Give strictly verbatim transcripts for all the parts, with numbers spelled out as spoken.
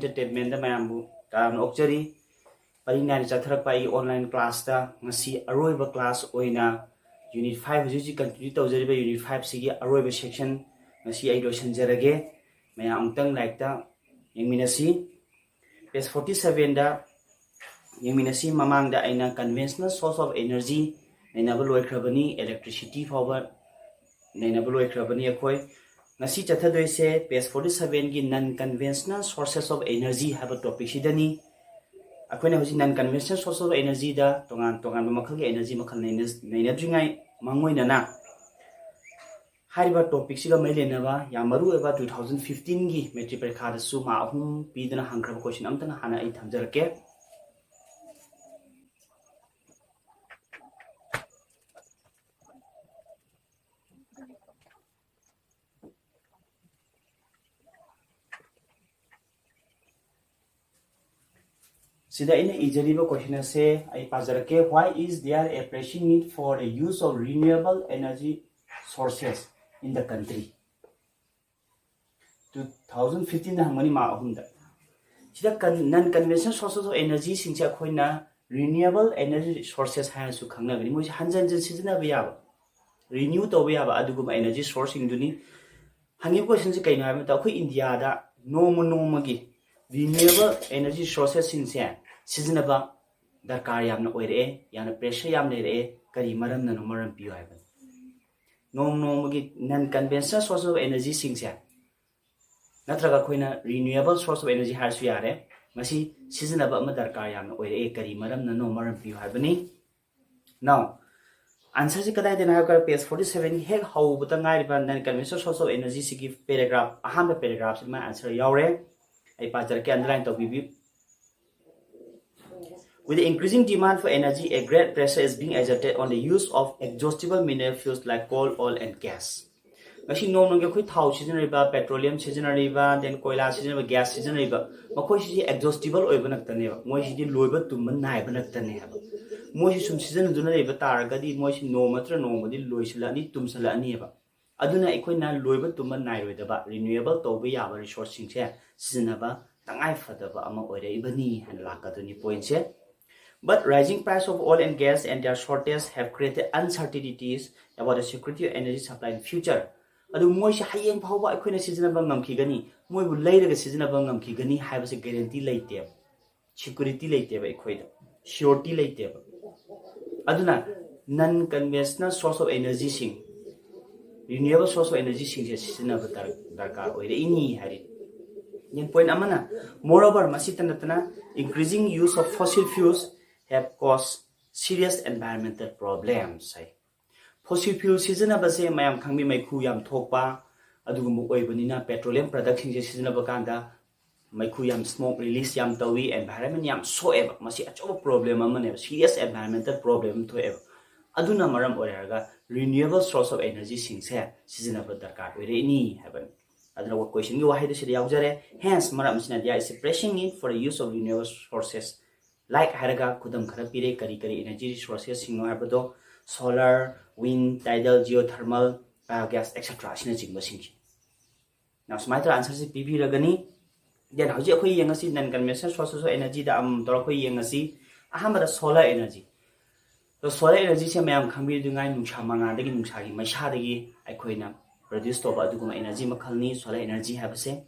Entertainmentꯗ ꯃꯌꯥꯝꯕꯨ ꯇꯔꯥꯝꯅ ꯑꯣꯛꯆꯔꯤ꯫ ꯄꯔꯤ ꯅꯥꯏꯅ ꯆꯠꯊꯔꯛꯄ ꯑꯩꯒꯤ online classꯇ ꯉꯁꯤ ꯑꯔꯣꯏꯕ class ꯑꯣꯏꯅ unit five, ꯍꯧꯖꯤꯛ ꯍꯧꯖꯤꯛ continue ꯇꯧꯖꯔꯤꯕ unit fiveꯁꯤꯒꯤ ꯑꯔꯣꯏꯕ section ꯉꯁꯤ ꯑꯩ ꯂꯣꯏꯁꯤꯟꯖꯔꯒꯦ꯫ ꯃꯌꯥꯝ ꯑꯃꯨꯛꯇꯪ ꯂꯥꯏꯔꯤꯛꯇ ꯌꯦꯡꯃꯤꯟꯅꯁꯤ꯫ Page forty sevenꯗ ꯌꯦꯡꯃꯤꯟꯅꯁꯤ꯫ ꯃꯃꯥꯡꯗ ꯑꯩꯅ conventional source of energy ꯅꯩꯅꯕ ꯂꯣꯏꯈ꯭ꯔꯕꯅꯤ, electricity ꯐꯥꯎꯕ ꯅꯩꯅꯕ ꯂꯣꯏꯈ꯭ꯔꯕꯅꯤ ꯑꯩꯈꯣꯏ꯫ ꯉꯁꯤ ꯆꯠꯊꯗꯣꯏꯁꯦ page forty sevenꯒꯤ non conventional sources of energy ꯍꯥꯏꯕ topicꯁꯤꯗꯅꯤ꯫ ꯑꯩꯈꯣꯏꯅ ꯍꯧꯖꯤꯛ non conventional source of energyꯗ ꯇꯣꯉꯥꯟ ꯇꯣꯉꯥꯟꯕ ꯃꯈꯜꯒꯤ energy ꯃꯈꯜ ꯅꯩꯅ-, ꯅꯩꯅꯗ꯭ꯔꯤꯉꯩ ꯃꯥꯡꯑꯣꯏꯅꯅ ꯍꯥꯏꯔꯤꯕ topicꯁꯤꯒ ꯃꯔꯤ ꯂꯩꯅꯕ ꯌꯥꯝ ꯃꯔꯨ ꯑꯣꯏꯕ two thousand fifteenꯒꯤ matric ꯄꯔꯤꯈꯥꯗꯁꯨ mark ꯑꯍꯨꯝ ꯄꯤꯗꯨꯅ ꯍꯪꯈ꯭ꯔꯕ question ꯑꯝꯇꯪ ꯍꯥꯟꯅ ꯑꯩ ꯊꯝꯖꯔꯛꯀꯦ꯫ ꯁꯤꯗ ꯑꯩꯅ ꯏꯖꯔꯤꯕ question ꯑꯁꯦ ꯑꯩ ꯄꯥꯖꯔꯛꯀꯦ꯫ Why is there a pressing need for the use of renewable energy sources in the country? Two thousand fifteenꯗ ꯍꯪꯕꯅꯤ mark ꯑꯍꯨꯝꯗ꯫ ꯁꯤꯗ con-, non conventional sources of energyꯁꯤꯡꯁꯦ ꯑꯩꯈꯣꯏꯅ renewable energy sources ꯍꯥꯏꯅꯁꯨ ꯈꯪꯅꯒꯅꯤ꯫ ꯃꯣꯏꯁꯦ ꯍꯟꯖꯟ ꯍꯟꯖꯟ ꯁꯤꯖꯤꯟꯅꯕ ꯌꯥꯕ, renew ꯇꯧꯕ ꯌꯥꯕ ꯑꯗꯨꯒꯨꯝꯕ energy sourceꯁꯤꯡꯗꯨꯅꯤ꯫ ꯍꯪꯉꯤꯕ questionꯁꯦ ꯀꯩꯅꯣ ꯍꯥꯏꯕ ꯃꯇꯝꯗ, ꯑꯩꯈꯣꯏ ꯏꯟꯗꯤꯌꯥꯗ ꯅꯣꯡꯃ ꯅꯣꯡꯃꯒꯤ renewable energy sourcesꯁꯤꯡꯁꯦ ꯁꯤꯖꯤꯟꯅꯕ ꯗꯔꯀꯥꯔ ꯌꯥꯝꯅ ꯑꯣꯏꯔꯛꯑꯦ, ꯌꯥꯝꯅ pressure ꯌꯥꯝ ꯂꯩꯔꯛꯑꯦ꯫ ꯀꯔꯤ ꯃꯔꯝꯅꯅꯣ? ꯃꯔꯝ ꯄꯤꯌꯨ ꯍꯥꯏꯕꯅꯤ꯫ ꯅꯣꯡ ꯅꯣꯡꯃꯒꯤ non conventional source of energyꯁꯤꯡꯁꯦ, ꯅꯠꯇ꯭ꯔꯒ ꯑꯩꯈꯣꯏꯅ renewable source of energy ꯍꯥꯏꯔꯁꯨ ꯌꯥꯔꯦ, ꯃꯁꯤ ꯁꯤꯖꯤꯟꯅꯕ ꯑꯃ ꯗꯔꯀꯥꯔ ꯌꯥꯝꯅ ꯑꯣꯏꯔꯛꯑꯦ꯫ ꯀꯔꯤ ꯃꯔꯝꯅꯅꯣ? ꯃꯔꯝ ꯄꯤꯌꯨ ꯍꯥꯏꯕꯅꯤ꯫ Now, answerꯁꯤ ꯀꯗꯥꯏꯗꯅꯣ ꯍꯥꯏꯕ ꯀꯥꯟꯗ, page forty sevenꯒꯤ ꯍꯦꯛ ꯍꯧꯕꯗ ꯉꯥꯏꯔꯤꯕ non conventional source of energyꯁꯤꯒꯤ paragraph, ꯑꯍꯥꯟꯕ paragraphꯁꯤ ꯃꯥ answer ꯌꯥꯎꯔꯦ꯫ ꯑꯩ ꯄꯥꯖꯔꯛꯀꯦ, underline ꯇꯧꯕꯤꯕꯤꯌꯨ꯫ With the increasing demand for energy, a great pressure is being exerted on the use of exhaustible mineral fuels like coal, oil and gas. ꯉꯁꯤ ꯅꯣꯡꯃꯒꯤ ꯑꯩꯈꯣꯏ ꯊꯥꯎ ꯁꯤꯖꯤꯟꯅꯔꯤꯕ, petroleum ꯁꯤꯖꯤꯟꯅꯔꯤꯕ, then ꯀꯣꯏꯂꯥ ꯁꯤꯖꯤꯟꯅꯔꯤꯕ, gas ꯁꯤꯖꯤꯟꯅꯔꯤꯕ, ꯃꯈꯣꯏꯁꯤꯗꯤ exhaustible ꯑꯣꯏꯕ ꯅꯠꯇꯅꯦꯕ, ꯃꯣꯏꯁꯤꯗꯤ ꯂꯣꯏꯕ ꯇꯨꯝꯕ ꯅꯥꯏꯕ ꯅꯠꯇꯅꯦ ꯍꯥꯏꯕ꯫ ꯃꯣꯏꯁꯤ ꯁꯨꯝ ꯁꯤꯖꯤꯟꯅꯗꯨꯅ ꯂꯩꯕ ꯇꯥꯔꯒꯗꯤ ꯃꯣꯏꯁꯤ ꯅꯣꯡꯃ ꯅꯠꯇ꯭ꯔ ꯅꯣꯡꯃꯗꯤ ꯂꯣꯏꯁꯤꯜꯂꯛꯑꯅꯤ, ꯇꯨꯝꯁꯤꯜꯂꯛꯑꯅꯤꯕ꯫ ꯑꯗꯨꯅ ꯑꯩꯈꯣꯏꯅ ꯂꯣꯏꯕ ꯇꯨꯝꯕ ꯅꯥꯏꯔꯣꯏꯗꯕ renewable ꯇꯧꯕ ꯌꯥꯕ resourceꯁꯤꯡꯁꯦ ꯁꯤꯖꯤꯟꯅꯕ ꯇꯉꯥꯏ ꯐꯗꯕ ꯑꯃ ꯑꯣꯏꯔꯛꯏꯕꯅꯤ ꯍꯥꯏꯅ ꯂꯥꯛꯀꯗꯣꯏꯅꯤ ꯄꯣꯏꯟꯁꯦ꯫ But rising price of oil and gas and their shortage have created uncertainties about the security of energy supply in future. ꯑꯗꯨ ꯃꯣꯏꯁꯦ ꯍꯌꯦꯡ ꯐꯥꯎꯕ ꯑꯩꯈꯣꯏꯅ ꯁꯤꯖꯤꯟꯅꯕ ꯉꯝꯈꯤꯒꯅꯤ, ꯃꯣꯏꯕꯨ ꯂꯩꯔꯒ ꯁꯤꯖꯤꯟꯅꯕ ꯉꯝꯈꯤꯒꯅꯤ ꯍꯥꯏꯕꯁꯦ ꯒꯦꯔꯦꯟꯇꯤ ꯂꯩꯇꯦꯕ, ꯁꯤꯀ꯭ꯌꯨꯔꯤꯇꯤ ꯂꯩꯇꯦꯕ, ꯑꯩꯈꯣꯏꯗ ꯁꯤꯌꯣꯔꯇꯤ ꯂꯩꯇꯦꯕ꯫ ꯑꯗꯨꯅ non conventional source of energyꯁꯤꯡ, renewable source of energyꯁꯤꯡꯁꯦ ꯁꯤꯖꯤꯟꯅꯕ ꯗꯔ- ꯗꯔꯀꯥꯔ ꯑꯣꯏꯔꯛꯏꯅꯤ ꯍꯥꯏꯔꯤ꯫ Then ꯄꯣꯏꯟ ꯑꯃꯅ, moreover, ꯃꯁꯤꯇ ꯅꯠꯇꯅ, increasing use of fossil fuels have caused serious environmental problems high. Fossil fuel ꯁꯤꯖꯤꯟꯅꯕꯁꯦ ꯃꯌꯥꯝ ꯈꯪꯕꯤ, ꯃꯩꯈꯨ ꯌꯥꯝ ꯊꯣꯛꯄ ꯑꯗꯨꯒꯨꯝꯕ ꯑꯣꯏꯕꯅꯤꯅ, petroleum productꯁꯤꯡꯁꯦ ꯁꯤꯖꯤꯟꯅꯕ ꯀꯥꯟꯗ ꯃꯩꯈꯨ ꯌꯥꯝ, smoke release ꯌꯥꯝ ꯇꯧꯏ, environment ꯌꯥꯝ ꯁꯣꯛꯑꯦꯕ꯫ ꯃꯁꯤ ꯑꯆꯧꯕ problem ꯑꯃꯅꯦꯕ, serious environmental problem ꯑꯃ ꯊꯣꯛꯑꯦꯕ꯫ ꯑꯗꯨꯅ ꯃꯔꯝ ꯑꯣꯏꯔꯒ renewable source of energyꯁꯤꯡꯁꯦ ꯁꯤꯖꯤꯟꯅꯕ ꯗꯔꯀꯥꯔ ꯑꯣꯏꯔꯛꯏꯅꯤ ꯍꯥꯏꯕꯅꯤ꯫ ꯑꯗꯨꯅ questionꯒꯤ ꯋꯥꯍꯩꯗꯨ ꯁꯤꯗ ꯌꯥꯎꯖꯔꯦ꯫ Hence, ꯃꯔꯝ ꯑꯁꯤꯅ, there is a pressing need for the use of renewable sources, like ꯍꯥꯏꯔꯒ ꯈꯨꯗꯝ ꯈꯔ ꯄꯤꯔꯦ, ꯀꯔꯤ ꯀꯔꯤ energy resourcesꯁꯤꯡꯅꯣ ꯍꯥꯏꯕꯗꯣ: solar, wind, tidal, geothermal, biogas, etcetera ꯑꯁꯤꯅꯆꯤꯡꯕꯁꯤꯡꯁꯤ꯫ Now, ꯁꯨꯃꯥꯏꯅ ꯇꯧꯔ answerꯁꯤ ꯄꯤꯕꯤꯔꯒꯅꯤ꯫ Then ꯍꯧꯖꯤꯛ ꯑꯩꯈꯣꯏ ꯌꯦꯡꯉꯁꯤ non conventional sources of energyꯗ ꯑꯃꯃꯝ ꯇꯧꯔ ꯑꯩꯈꯣꯏ ꯌꯦꯡꯉꯁꯤ꯫ ꯑꯍꯥꯟꯕꯗ solar energy꯫ ꯑꯗꯣ solar energyꯁꯦ ꯃꯌꯥꯝ ꯈꯪꯕꯤꯗꯨꯉꯥꯏ ꯅꯨꯡꯁꯥ ꯃꯉꯥꯜꯗꯒꯤ, ꯅꯨꯡꯁꯥꯒꯤ ꯃꯩꯁꯥꯗꯒꯤ ꯑꯩꯈꯣꯏꯅ produce ꯇꯧꯕ ꯑꯗꯨꯒꯨꯝꯕ energy ꯃꯈꯜꯅꯤ solar energy ꯍꯥꯏꯕꯁꯦ꯫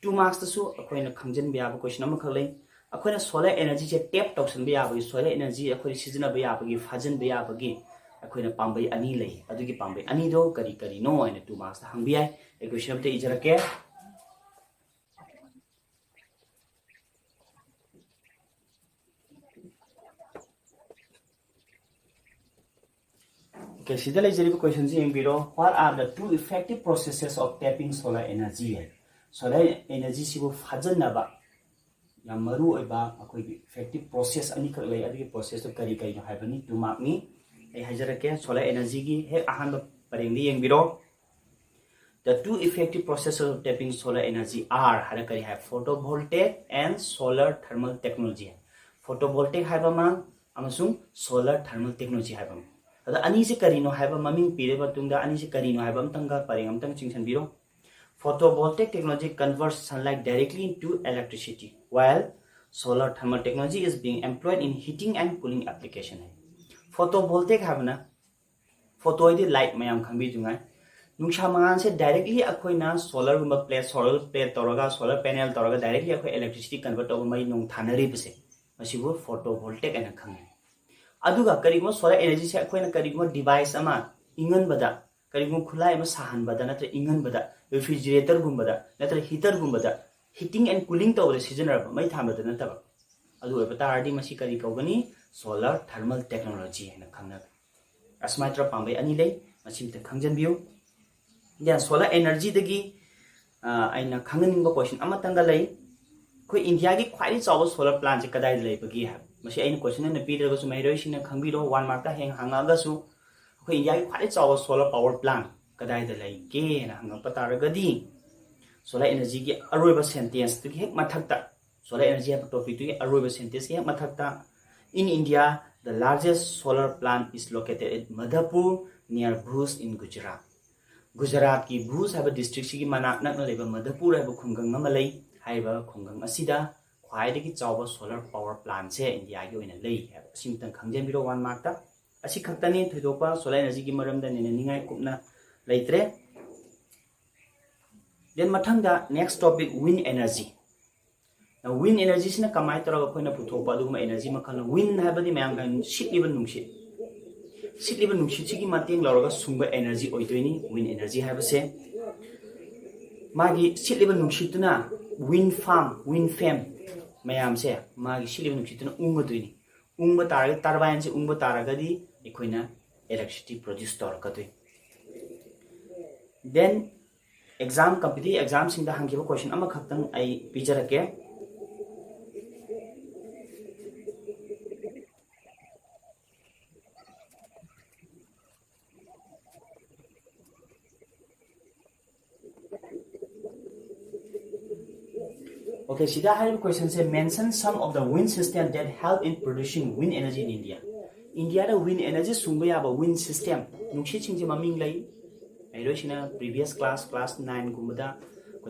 Two marksꯇꯁꯨ ꯑꯩꯈꯣꯏꯅ ꯈꯪꯖꯤꯟꯕ ꯌꯥꯕ question ꯑꯃꯈꯛ ꯂꯩ꯫ ꯑꯩꯈꯣꯏꯅ solar energyꯁꯦ tap ꯇꯧꯁꯤꯟꯕ ꯌꯥꯕꯒꯤ, solar energy ꯑꯩꯈꯣꯏ ꯁꯤꯖꯤꯟꯅꯕ ꯌꯥꯕꯒꯤ, ꯐꯥꯖꯤꯟꯕ ꯌꯥꯕꯒꯤ ꯑꯩꯈꯣꯏꯅ ꯄꯥꯝꯕꯩ ꯑꯅꯤ ꯂꯩ꯫ ꯑꯗꯨꯒꯤ ꯄꯥꯝꯕꯩ ꯑꯅꯤꯗꯣ ꯀꯔꯤ ꯀꯔꯤꯅꯣ ꯍꯥꯏꯅ two marksꯇ ꯍꯪꯕ ꯌꯥꯏ꯫ ꯑꯩ question ꯑꯝꯇ ꯏꯖꯔꯛꯀꯦ꯫ Okay, ꯁꯤꯗ ꯂꯩꯖꯔꯤꯕ questionꯁꯤ ꯌꯦꯡꯕꯤꯔꯣ꯫ What are the two effective processes of tapping solar energy? Solar energyꯁꯤꯕꯨ ꯐꯥꯖꯟꯅꯕ ꯌꯥꯝ ꯃꯔꯨ ꯑꯣꯏꯕ ꯑꯩꯈꯣꯏꯒꯤ effective process ꯑꯅꯤꯈꯛ ꯂꯩ꯫ ꯑꯗꯨꯒꯤ processꯇꯣ ꯀꯔꯤ ꯀꯔꯤꯅꯣ ꯍꯥꯏꯕꯅꯤ, two markꯅꯤ꯫ ꯑꯩ ꯍꯥꯏꯖꯔꯛꯀꯦ꯫ Solar energyꯒꯤ ꯍꯦꯛ ꯑꯍꯥꯟꯕ ꯄꯔꯦꯡꯗ ꯌꯦꯡꯕꯤꯔꯣ꯫ The two effective processes of tapping solar energy are ꯍꯥꯏꯔ ꯀꯔꯤ ꯍꯥꯏ? Photovoltaic and solar thermal technology꯫ Photovoltaic ꯍꯥꯏꯕ ꯑꯃ ꯑꯃꯁꯨꯡ solar thermal technology ꯍꯥꯏꯕ ꯑꯃ꯫ ꯑꯗ ꯑꯅꯤꯁꯦ ꯀꯔꯤꯅꯣ ꯍꯥꯏꯕ ꯃꯃꯤꯡ ꯄꯤꯔꯕ ꯃꯇꯨꯡꯗ, ꯑꯅꯤꯁꯦ ꯀꯔꯤꯅꯣ ꯍꯥꯏꯕ ꯑꯝꯇꯪꯒ ꯄꯔꯦꯡ ꯑꯝꯇꯪ ꯆꯤꯡꯁꯤꯟꯕꯤꯔꯣ꯫ Photovoltaic technology converts sunlight directly into electricity, while solar thermal technology is being employed in heating and cooling application. Photovoltaic ꯍꯥꯏꯕꯅ, photo ꯍꯥꯏꯗꯤ light, ꯃꯌꯥꯝ ꯈꯪꯕꯤꯗꯨꯉꯥꯏ, ꯅꯨꯡꯁꯥ ꯃꯉꯥꯜꯁꯦ directly ꯑꯩꯈꯣꯏꯅ solarꯒꯨꯝꯕ plate, solar plate ꯇꯧꯔꯒ, solar panel ꯇꯧꯔꯒ directly ꯑꯩꯈꯣꯏ electricity convert ꯇꯧꯕ, ꯃꯩ ꯅꯨꯡ ꯊꯥꯅꯔꯤꯕꯁꯦ, ꯃꯁꯤꯕꯨ photovoltaic ꯍꯥꯏꯅ ꯈꯪꯅꯩ꯫ ꯑꯗꯨꯒ ꯀꯔꯤꯒꯨꯝꯕ solar energyꯁꯦ ꯑꯩꯈꯣꯏꯅ ꯀꯔꯤꯒꯨꯝꯕ device ꯑꯃ ꯏꯪꯍꯟꯕꯗ, ꯀꯔꯤꯒꯨꯝꯕ ꯈꯨꯠꯂꯥꯏ ꯑꯃ ꯁꯥꯍꯟꯕꯗ ꯅꯠꯇ꯭ꯔꯒ ꯏꯪꯍꯟꯕꯗ, refrigeratorꯒꯨꯝꯕꯗ ꯅꯠꯇ꯭ꯔꯒ heaterꯒꯨꯝꯕꯗ, heating and cooling ꯇꯧꯕꯗ ꯁꯤꯖꯤꯟꯅꯔꯕ, ꯃꯩ ꯊꯥꯟꯕꯗ ꯅꯠꯇꯕ, ꯑꯗꯨ ꯑꯣꯏꯕ ꯇꯥꯔꯗꯤ ꯃꯁꯤ ꯀꯔꯤ ꯀꯧꯒꯅꯤ? Solar thermal technology ꯍꯥꯏꯅ ꯈꯪꯅꯒꯅꯤ꯫ ꯑꯁꯨꯃꯥꯏꯅ ꯇꯧꯔ ꯄꯥꯝꯕꯩ ꯑꯅꯤ ꯂꯩ, ꯃꯁꯤꯃꯇ ꯈꯪꯖꯟꯕꯤꯌꯨ꯫ Then solar energyꯗꯒꯤ ꯑꯩꯅ ꯈꯪꯍꯟꯅꯤꯡꯕ question ꯑꯃꯇꯪꯒ ꯂꯩ꯫ ꯑꯩꯈꯣꯏ ꯏꯟꯗꯤꯌꯥꯒꯤ ꯈ꯭ꯋꯥꯏꯗꯒꯤ ꯆꯥꯎꯕ solar plantꯁꯦ ꯀꯗꯥꯏꯗ ꯂꯩꯕꯒꯦ ꯍꯥꯏꯕ, ꯃꯁꯤ ꯑꯩꯅ question ꯑꯣꯏꯅ ꯄꯤꯗ꯭ꯔꯒꯁꯨ, ꯃꯍꯩꯔꯣꯏꯁꯤꯡꯅ ꯈꯪꯕꯤꯔꯣ, one markꯇ ꯍꯌꯦꯡ ꯍꯪꯉꯛꯑꯒꯁꯨ, ꯑꯩꯈꯣꯏ ꯏꯟꯗꯤꯌꯥꯒꯤ ꯈ꯭ꯋꯥꯏꯗꯒꯤ ꯆꯥꯎꯕ solar power plant ꯀꯗꯥꯏꯗ ꯂꯩꯒꯦꯅ ꯍꯪꯉꯛꯄ ꯇꯥꯔꯒꯗꯤ, solar energyꯒꯤ ꯑꯔꯣꯏꯕ sentenceꯇꯨꯒꯤ ꯍꯦꯛ ꯃꯊꯛꯇ, solar energy ꯍꯥꯏꯕ topicꯇꯨꯒꯤ ꯑꯔꯣꯏꯕ sentenceꯀꯤ ꯍꯦꯛ ꯃꯊꯛꯇ, "In India, the largest solar plant is located at Madhapur near Bhuj in Gujarat." ꯒꯨꯖꯔꯥꯠꯀꯤ ꯚꯨꯖ ꯍꯥꯏꯕ districtꯁꯤꯒꯤ ꯃꯅꯥꯛ ꯅꯛꯅ ꯂꯩꯕ ꯃꯙꯄꯨꯔ ꯍꯥꯏꯕ ꯈꯨꯡꯒꯪ ꯑꯃ ꯂꯩ꯫ ꯍꯥꯏꯔꯤꯕ ꯈꯨꯡꯒꯪ ꯑꯁꯤꯗ ꯈ꯭ꯋꯥꯏꯗꯒꯤ ꯆꯥꯎꯕ solar power plantꯁꯦ ꯏꯟꯗꯤꯌꯥꯒꯤ ꯑꯣꯏꯅ ꯂꯩ ꯍꯥꯏꯕ ꯑꯁꯤꯃꯇꯪ ꯈꯪꯖꯟꯕꯤꯔꯣ, one markꯇ꯫ ꯑꯁꯤ ꯈꯛꯇꯅꯤ, ꯊꯣꯏꯗꯣꯛꯄ solar energyꯒꯤ ꯃꯔꯝꯗ ꯅꯩꯅꯅꯤꯡꯉꯥꯏ ꯀꯨꯞꯅ ꯂꯩꯇ꯭ꯔꯦ꯫ Then ꯃꯊꯪꯗ next topic, wind energy꯫ Now, wind energyꯁꯤꯅ ꯀꯃꯥꯏꯅ ꯇꯧꯔꯒ ꯑꯩꯈꯣꯏꯅ ꯄꯨꯊꯣꯛꯄ ꯑꯗꯨꯒꯨꯝꯕ energy ꯃꯈꯜꯅꯣ? Wind ꯍꯥꯏꯕꯗꯤ ꯃꯌꯥꯝ ꯈꯪ-, ꯁꯤꯠꯂꯤꯕ ꯅꯨꯡꯁꯤꯠ꯫ ꯁꯤꯠꯂꯤꯕ ꯅꯨꯡꯁꯤꯠꯁꯤꯒꯤ ꯃꯇꯦꯡ ꯂꯧꯔꯒ ꯁꯨꯡꯕ energy ꯑꯣꯏꯗꯣꯏꯅꯤ wind energy ꯍꯥꯏꯕꯁꯦ꯫ ꯃꯥꯒꯤ ꯁꯤꯠꯂꯤꯕ ꯅꯨꯡꯁꯤꯠꯇꯨꯅ wind farm, wind farm ꯃꯌꯥꯝꯁꯦ ꯃꯥꯒꯤ ꯁꯤꯠꯂꯤꯕ ꯅꯨꯡꯁꯤꯠꯇꯨꯅ ꯎꯪꯒꯗꯣꯏꯅꯤ꯫ ꯎꯪꯕ ꯇꯥꯔꯒꯗꯤ, turbineꯁꯦ ꯎꯪꯕ ꯇꯥꯔꯒꯗꯤ ꯑꯩꯈꯣꯏꯅ electricity produce ꯇꯧꯔꯛꯀꯗꯣꯏꯅꯤ꯫ Then exam, competitive examꯁꯤꯡꯗ ꯍꯪꯈꯤꯕ question ꯑꯃꯈꯛꯇꯪ ꯑꯩ ꯄꯤꯖꯔꯛꯀꯦ꯫ Okay, ꯁꯤꯗ ꯍꯥꯏꯔꯤꯕ questionꯁꯦ, "Mention some of the wind system that help in producing wind energy in India." ꯏꯟꯗꯤꯌꯥꯗ wind energy ꯁꯨꯡꯕ ꯌꯥꯕ wind system, ꯅꯨꯡꯁꯤꯠꯁꯤꯡꯁꯦ ꯃꯃꯤꯡ ꯂꯩ꯫ ꯃꯍꯩꯔꯣꯏꯁꯤꯡꯅ previous class, class nineꯒꯨꯝꯕꯗ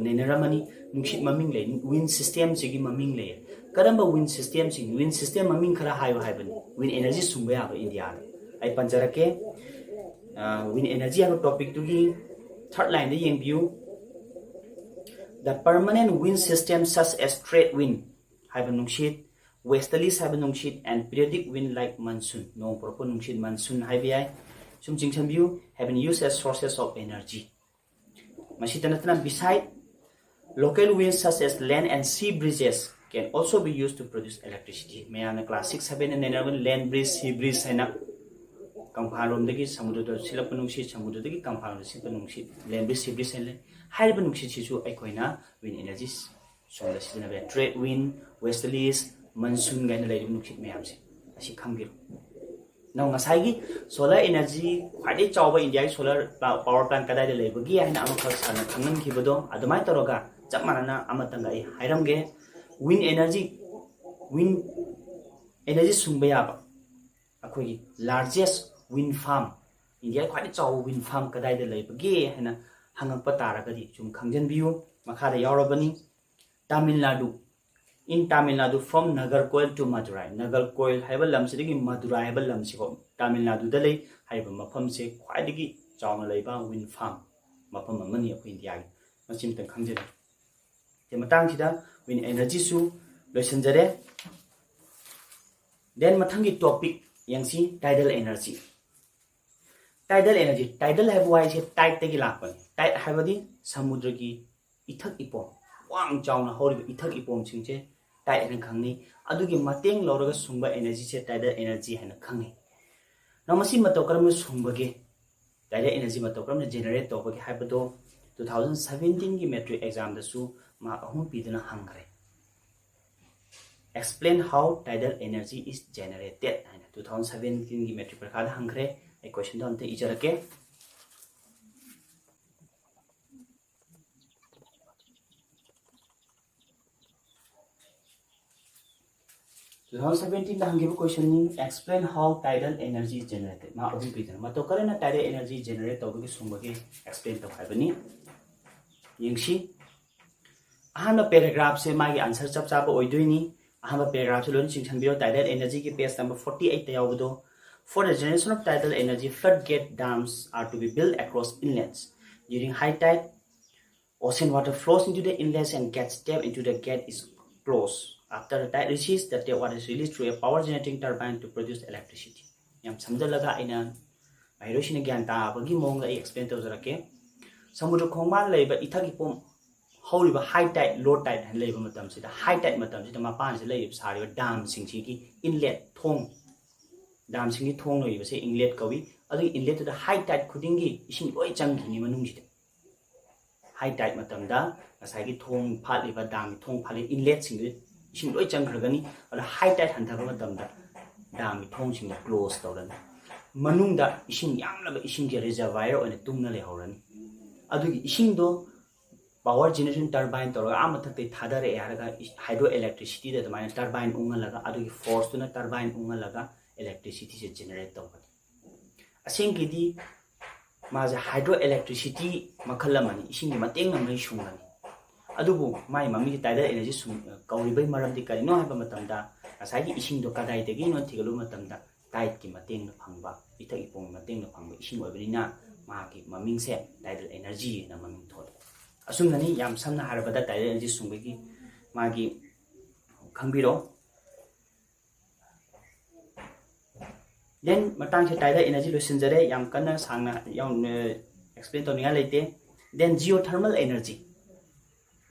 ꯅꯩꯅꯔꯝꯃꯅꯤ꯫ ꯅꯨꯡꯁꯤꯠ ꯃꯃꯤꯡ ꯂꯩ, wind systemꯁꯤꯒꯤ ꯃꯃꯤꯡ ꯂꯩ꯫ ꯀꯔꯝꯕ wind systemꯁꯤꯡ? Wind system ꯃꯃꯤꯡ ꯈꯔ ꯍꯥꯏꯌꯨ ꯍꯥꯏꯕꯅꯤ꯫ Wind energy ꯁꯨꯡꯕ ꯌꯥꯕ ꯏꯟꯗꯤꯌꯥꯗ꯫ ꯑꯩ ꯄꯟꯖꯔꯛꯀꯦ꯫ ꯑ, wind energy ꯍꯥꯏꯕ topicꯇꯨꯒꯤ third lineꯗ ꯌꯦꯡꯕꯤꯌꯨ꯫ The permanent wind system such as trade wind ꯍꯥꯏꯕ ꯅꯨꯡꯁꯤꯠ, westerlies ꯍꯥꯏꯕ ꯅꯨꯡꯁꯤꯠ, and periodic wind like monsoon, ꯅꯣꯡ ꯄꯨꯔꯛꯄ ꯅꯨꯡꯁꯤꯠ, monsoon ꯍꯥꯏꯕ ꯌꯥꯏ꯫ ꯁꯨꯝ ꯆꯤꯡꯁꯤꯟꯕꯤꯌꯨ, have been used as sources of energy꯫ ꯃꯁꯤꯇ ꯅꯠꯇꯅ, beside local winds such as land and sea breezes can also be used to produce electricity꯫ ꯃꯌꯥꯝꯅ class six, sevenꯗ ꯅꯩꯅꯔꯕ land breeze, sea breeze ꯍꯥꯏꯅ, ꯀꯪꯐꯥꯜꯔꯣꯝꯗꯒꯤ ꯁꯃꯨꯗ꯭ꯔꯗ ꯁꯤꯠꯂꯛꯄ ꯅꯨꯡꯁꯤꯠ, ꯁꯃꯨꯗ꯭ꯔꯗꯒꯤ ꯀꯪꯐꯥꯜꯔꯣꯝꯗ ꯁꯤꯠꯄ ꯅꯨꯡꯁꯤꯠ, land breeze, sea breeze ꯍꯥꯏꯅ ꯂꯩ꯫ ꯍꯥꯏꯔꯤꯕ ꯅꯨꯡꯁꯤꯠꯁꯤꯁꯨ ꯑꯩꯈꯣꯏꯅ wind energies ꯁꯣꯝꯗ ꯁꯤꯖꯤꯟꯅꯕ ꯌꯥꯏ꯫ Trade wind, westerlies, monsoon ꯀꯥꯏꯅ ꯂꯩꯔꯤꯕ ꯅꯨꯡꯁꯤꯠ ꯃꯌꯥꯝꯁꯦ ꯑꯁꯤ ꯈꯪꯕꯤꯔꯣ꯫ ꯅꯪ ꯉꯁꯥꯏꯒꯤ solar energy ꯈ꯭ꯋꯥꯏꯗꯒꯤ ꯆꯥꯎꯕ ꯏꯟꯗꯤꯌꯥꯒꯤ solar power plant ꯀꯗꯥꯏꯗ ꯂꯩꯕꯒꯦ ꯍꯥꯏꯅ ꯑꯃꯈꯛ ꯁꯥꯔꯅ ꯈꯪꯍꯟꯈꯤꯕꯗꯣ, ꯑꯗꯨꯃꯥꯏꯅ ꯇꯧꯔꯒ ꯆꯞ ꯃꯥꯟꯅꯅ ꯑꯃꯇꯪꯒ ꯑꯩ ꯍꯥꯏꯔꯝꯒꯦ꯫ Wind energy, wind energy ꯁꯨꯡꯕ ꯌꯥꯕ ꯑꯩꯈꯣꯏꯒꯤ largest wind farm, ꯏꯟꯗꯤꯌꯥꯒꯤ ꯈ꯭ꯋꯥꯏꯗꯒꯤ ꯆꯥꯎꯕ wind farm ꯀꯗꯥꯏꯗ ꯂꯩꯕꯒꯦ ꯍꯥꯏꯅ ꯍꯪꯉꯛꯄ ꯇꯥꯔꯒꯗꯤ ꯁꯨꯝ ꯈꯪꯖꯟꯕꯤꯌꯨ, ꯃꯈꯥꯗ ꯌꯥꯎꯔꯕꯅꯤ꯫ Tamil Nadu, in Tamil Nadu from Nagercoil to Madurai, Nagercoil ꯍꯥꯏꯕ ꯂꯝꯁꯤꯗꯒꯤ ꯃꯗꯨꯔꯥꯏ ꯍꯥꯏꯕ ꯂꯝꯁꯤꯐꯥꯎ ꯇꯥꯃꯤꯜ ꯅꯥꯗꯨꯗ ꯂꯩ꯫ ꯍꯥꯏꯔꯤꯕ ꯃꯐꯝꯁꯦ ꯈ꯭ꯋꯥꯏꯗꯒꯤ ꯆꯥꯎꯅ ꯂꯩꯕ wind farm ꯃꯐꯝ ꯑꯃꯅꯤ ꯑꯩꯈꯣꯏ ꯏꯟꯗꯤꯌꯥꯒꯤ꯫ ꯃꯁꯤ ꯑꯃꯇꯪ ꯈꯪꯖꯤꯜꯂꯨ꯫ ꯁꯤ ꯃꯇꯥꯡꯁꯤꯗ wind energyꯁꯨ ꯂꯣꯏꯁꯤꯟꯖꯔꯦ꯫ Then ꯃꯊꯪꯒꯤ topic ꯌꯦꯡꯁꯤ, tidal energy꯫ Tidal energy, tidal ꯍꯥꯏꯕ ꯋꯥꯍꯩꯁꯦ tideꯇꯒꯤ ꯂꯥꯛꯄꯅꯤ꯫ Tide ꯍꯥꯏꯕꯗꯤ ꯁꯃꯨꯗ꯭ꯔꯒꯤ ꯏꯊꯛ ꯏꯄꯣꯝ, ꯋꯥꯡ ꯆꯥꯎꯅ ꯍꯧꯔꯤꯕ ꯏꯊꯛ ꯏꯄꯣꯝꯁꯤꯡꯁꯦ tide ꯍꯥꯏꯅ ꯈꯪꯅꯩ꯫ ꯑꯗꯨꯒꯤ ꯃꯇꯦꯡ ꯂꯧꯔꯒ ꯁꯨꯡꯕ energyꯁꯦ tidal energy ꯍꯥꯏꯅ ꯈꯪꯅꯩ꯫ ꯅꯪ ꯃꯁꯤ ꯃꯇꯧ ꯀꯔꯝꯅ ꯁꯨꯡꯕꯒꯦ? Tidal energy ꯃꯇꯧ ꯀꯔꯝꯅ generate ꯇꯧꯕꯒꯦ ꯍꯥꯏꯕꯗꯣ two thousand seventeenꯒꯤ matric examꯗꯁꯨ mark ꯑꯍꯨꯝ ꯄꯤꯗꯨꯅ ꯍꯪꯈ꯭ꯔꯦ꯫ Explain how tidal energy is generated ꯍꯥꯏꯅ two thousand seventeenꯒꯤ matric ꯄꯔꯤꯈꯥꯗ ꯍꯪꯈ꯭ꯔꯦ꯫ ꯑꯩ questionꯗꯣ ꯑꯝꯇ ꯏꯖꯔꯛꯀꯦ꯫ ꯇꯨ ꯊꯥꯎꯖꯟ ꯁꯕꯦꯟꯇꯤꯟꯗ ꯍꯪꯈꯤꯕ question ꯅꯤ, explain how tidal energy is generated꯫ ꯃꯥ ꯑꯍꯨꯝ ꯄꯤꯗꯅ ꯃꯇꯧ ꯀꯔꯝꯅ tidal energy generate ꯇꯧꯕꯒꯤ ꯁꯨꯡꯕꯒꯦ explain ꯇꯧ ꯍꯥꯏꯕꯅꯤ꯫ ꯌꯦꯡꯁꯤ꯫ ꯑꯍꯥꯟꯕ paragraphꯁꯦ ꯃꯥꯒꯤ answer ꯆꯞ ꯆꯥꯕ ꯑꯣꯏꯗꯣꯏꯅꯤ꯫ ꯑꯍꯥꯟꯕ paragraphꯁꯦ ꯂꯣꯏꯅ ꯆꯤꯡꯁꯤꯟꯕꯤꯌꯣ, tidal energyꯒꯤ page number forty eightꯇ ꯌꯥꯎꯕꯗꯣ꯫ For the generation of tidal energy, floodgate dams are to be built across inlets. During high tide, ocean water flows into the inlets and gets trapped into the gate is closed. After the tide recedes, the tap water is released through a power generating turbine to produce electricity. ꯌꯥꯝ ꯁꯝꯖꯜꯂꯒ ꯑꯩꯅ ꯃꯍꯩꯔꯣꯏꯁꯤꯡꯅ ꯒ꯭ꯌꯥꯟ ꯇꯥꯕꯒꯤ ꯃꯑꯣꯡꯗ ꯑꯩ explain ꯇꯧꯖꯔꯛꯀꯦ꯫ ꯁꯃꯨꯗ꯭ꯔ ꯈꯣꯡꯕꯥꯜ ꯂꯩꯕ ꯏꯊꯛ ꯏꯄꯣꯝ ꯍꯧꯔꯤꯕ high tide, low tide ꯍꯥꯏꯅ ꯂꯩꯕ ꯃꯇꯝꯁꯤꯗ, high tide ꯃꯇꯝꯁꯤꯗ ꯃꯄꯥꯟꯁꯤꯗ ꯂꯩꯔꯤꯕ, ꯁꯥꯔꯤꯕ damꯁꯤꯡꯁꯤꯒꯤ inlet, ꯊꯣꯡ, damꯁꯤꯡꯒꯤ ꯊꯣꯡ ꯂꯩꯔꯤꯕꯁꯦ inlet ꯀꯧꯏ꯫ ꯑꯗꯨꯒꯤ inletꯇꯨꯗ high tide ꯈꯨꯗꯤꯡꯒꯤ ꯏꯁꯤꯡ ꯂꯣꯏ ꯆꯪꯈꯤꯅꯤ ꯃꯅꯨꯡꯁꯤꯗ꯫ High tide ꯃꯇꯝꯗ ꯉꯁꯥꯏꯒꯤ ꯊꯣꯡ ꯐꯥꯠꯂꯤꯕ, damꯒꯤ ꯊꯣꯡ ꯐꯥꯠꯂꯤꯕ inletꯁꯤꯡꯗꯨ ꯏꯁꯤꯡ ꯂꯣꯏ ꯆꯪꯈ꯭ꯔꯒꯅꯤ꯫ ꯑꯗꯣ high tide ꯍꯟꯊꯕ ꯃꯇꯝꯗ damꯒꯤ ꯊꯣꯡꯁꯤꯡꯗꯣ close ꯇꯧꯔꯅꯤ꯫ ꯃꯅꯨꯡꯗ ꯏꯁꯤꯡ ꯌꯥꯝꯂꯕ ꯏꯁꯤꯡꯁꯦ reservoir ꯑꯣꯏꯅ ꯇꯨꯡꯅ ꯂꯩꯍꯧꯔꯅꯤ꯫ ꯑꯗꯨꯒꯤ ꯏꯁꯤꯡꯗꯣ power generation turbine ꯇꯧꯔꯒ ꯑꯥ ꯃꯊꯛꯇꯒꯤ ꯊꯥꯗꯔꯛꯑꯦ ꯍꯥꯏꯔꯒ hydro electricityꯗ ꯑꯗꯨꯃꯥꯏꯅ turbine ꯎꯪꯍꯜꯂꯒ, ꯑꯗꯨꯒꯤ forceꯇꯨꯅ turbine ꯎꯪꯍꯜꯂꯒ electricityꯁꯦ generate ꯇꯧꯒꯅꯤ꯫ ꯑꯁꯦꯡꯒꯤꯗꯤ ꯃꯥꯁꯦ hydro electricity ꯃꯈꯜ ꯑꯃꯅꯤ, ꯏꯁꯤꯡꯒꯤ ꯃꯇꯦꯡꯅ ꯃꯩ ꯁꯨꯡꯒꯅꯤ꯫ ꯑꯗꯨꯕꯨ ꯃꯥꯒꯤ ꯃꯃꯤꯡꯁꯦ tidal energy ꯁꯨꯡ-, ꯀꯧꯔꯤꯕꯒꯤ ꯃꯔꯝꯗꯤ ꯀꯔꯤꯅꯣ ꯍꯥꯏꯕ ꯃꯇꯝꯗ, ꯉꯁꯥꯏꯒꯤ ꯏꯁꯤꯡꯗꯣ ꯀꯗꯥꯏꯗꯒꯤꯅꯣ ꯊꯤꯒꯠꯂꯨꯕ ꯃꯇꯝꯗ, tideꯀꯤ ꯃꯇꯦꯡꯅ ꯐꯪꯕ, ꯏꯊꯛ ꯏꯄꯣꯝꯒꯤ ꯃꯇꯦꯡꯅ ꯐꯪꯕ ꯏꯁꯤꯡ ꯑꯣꯏꯕꯅꯤꯅ ꯃꯥꯒꯤ ꯃꯃꯤꯡꯁꯦ tidal energy ꯍꯥꯏꯅ ꯃꯃꯤꯡ ꯊꯣꯜꯂꯤ꯫ ꯑꯁꯨꯝꯅꯅꯤ, ꯌꯥꯝ ꯁꯝꯅ ꯍꯥꯏꯔꯕꯗ tidal energy ꯁꯨꯡꯕꯒꯤ ꯃꯥꯒꯤ ꯈꯪꯕꯤꯔꯣ꯫ Then ꯃꯇꯥꯡꯁꯦ tidal energy ꯂꯣꯏꯁꯤꯟꯖꯔꯦ, ꯌꯥꯝ ꯀꯟꯅ ꯁꯥꯡꯅ ꯌꯥꯎ-, explain ꯇꯧꯅꯤꯡꯉꯥꯏ ꯂꯩꯇꯦ꯫ Then geothermal energy꯫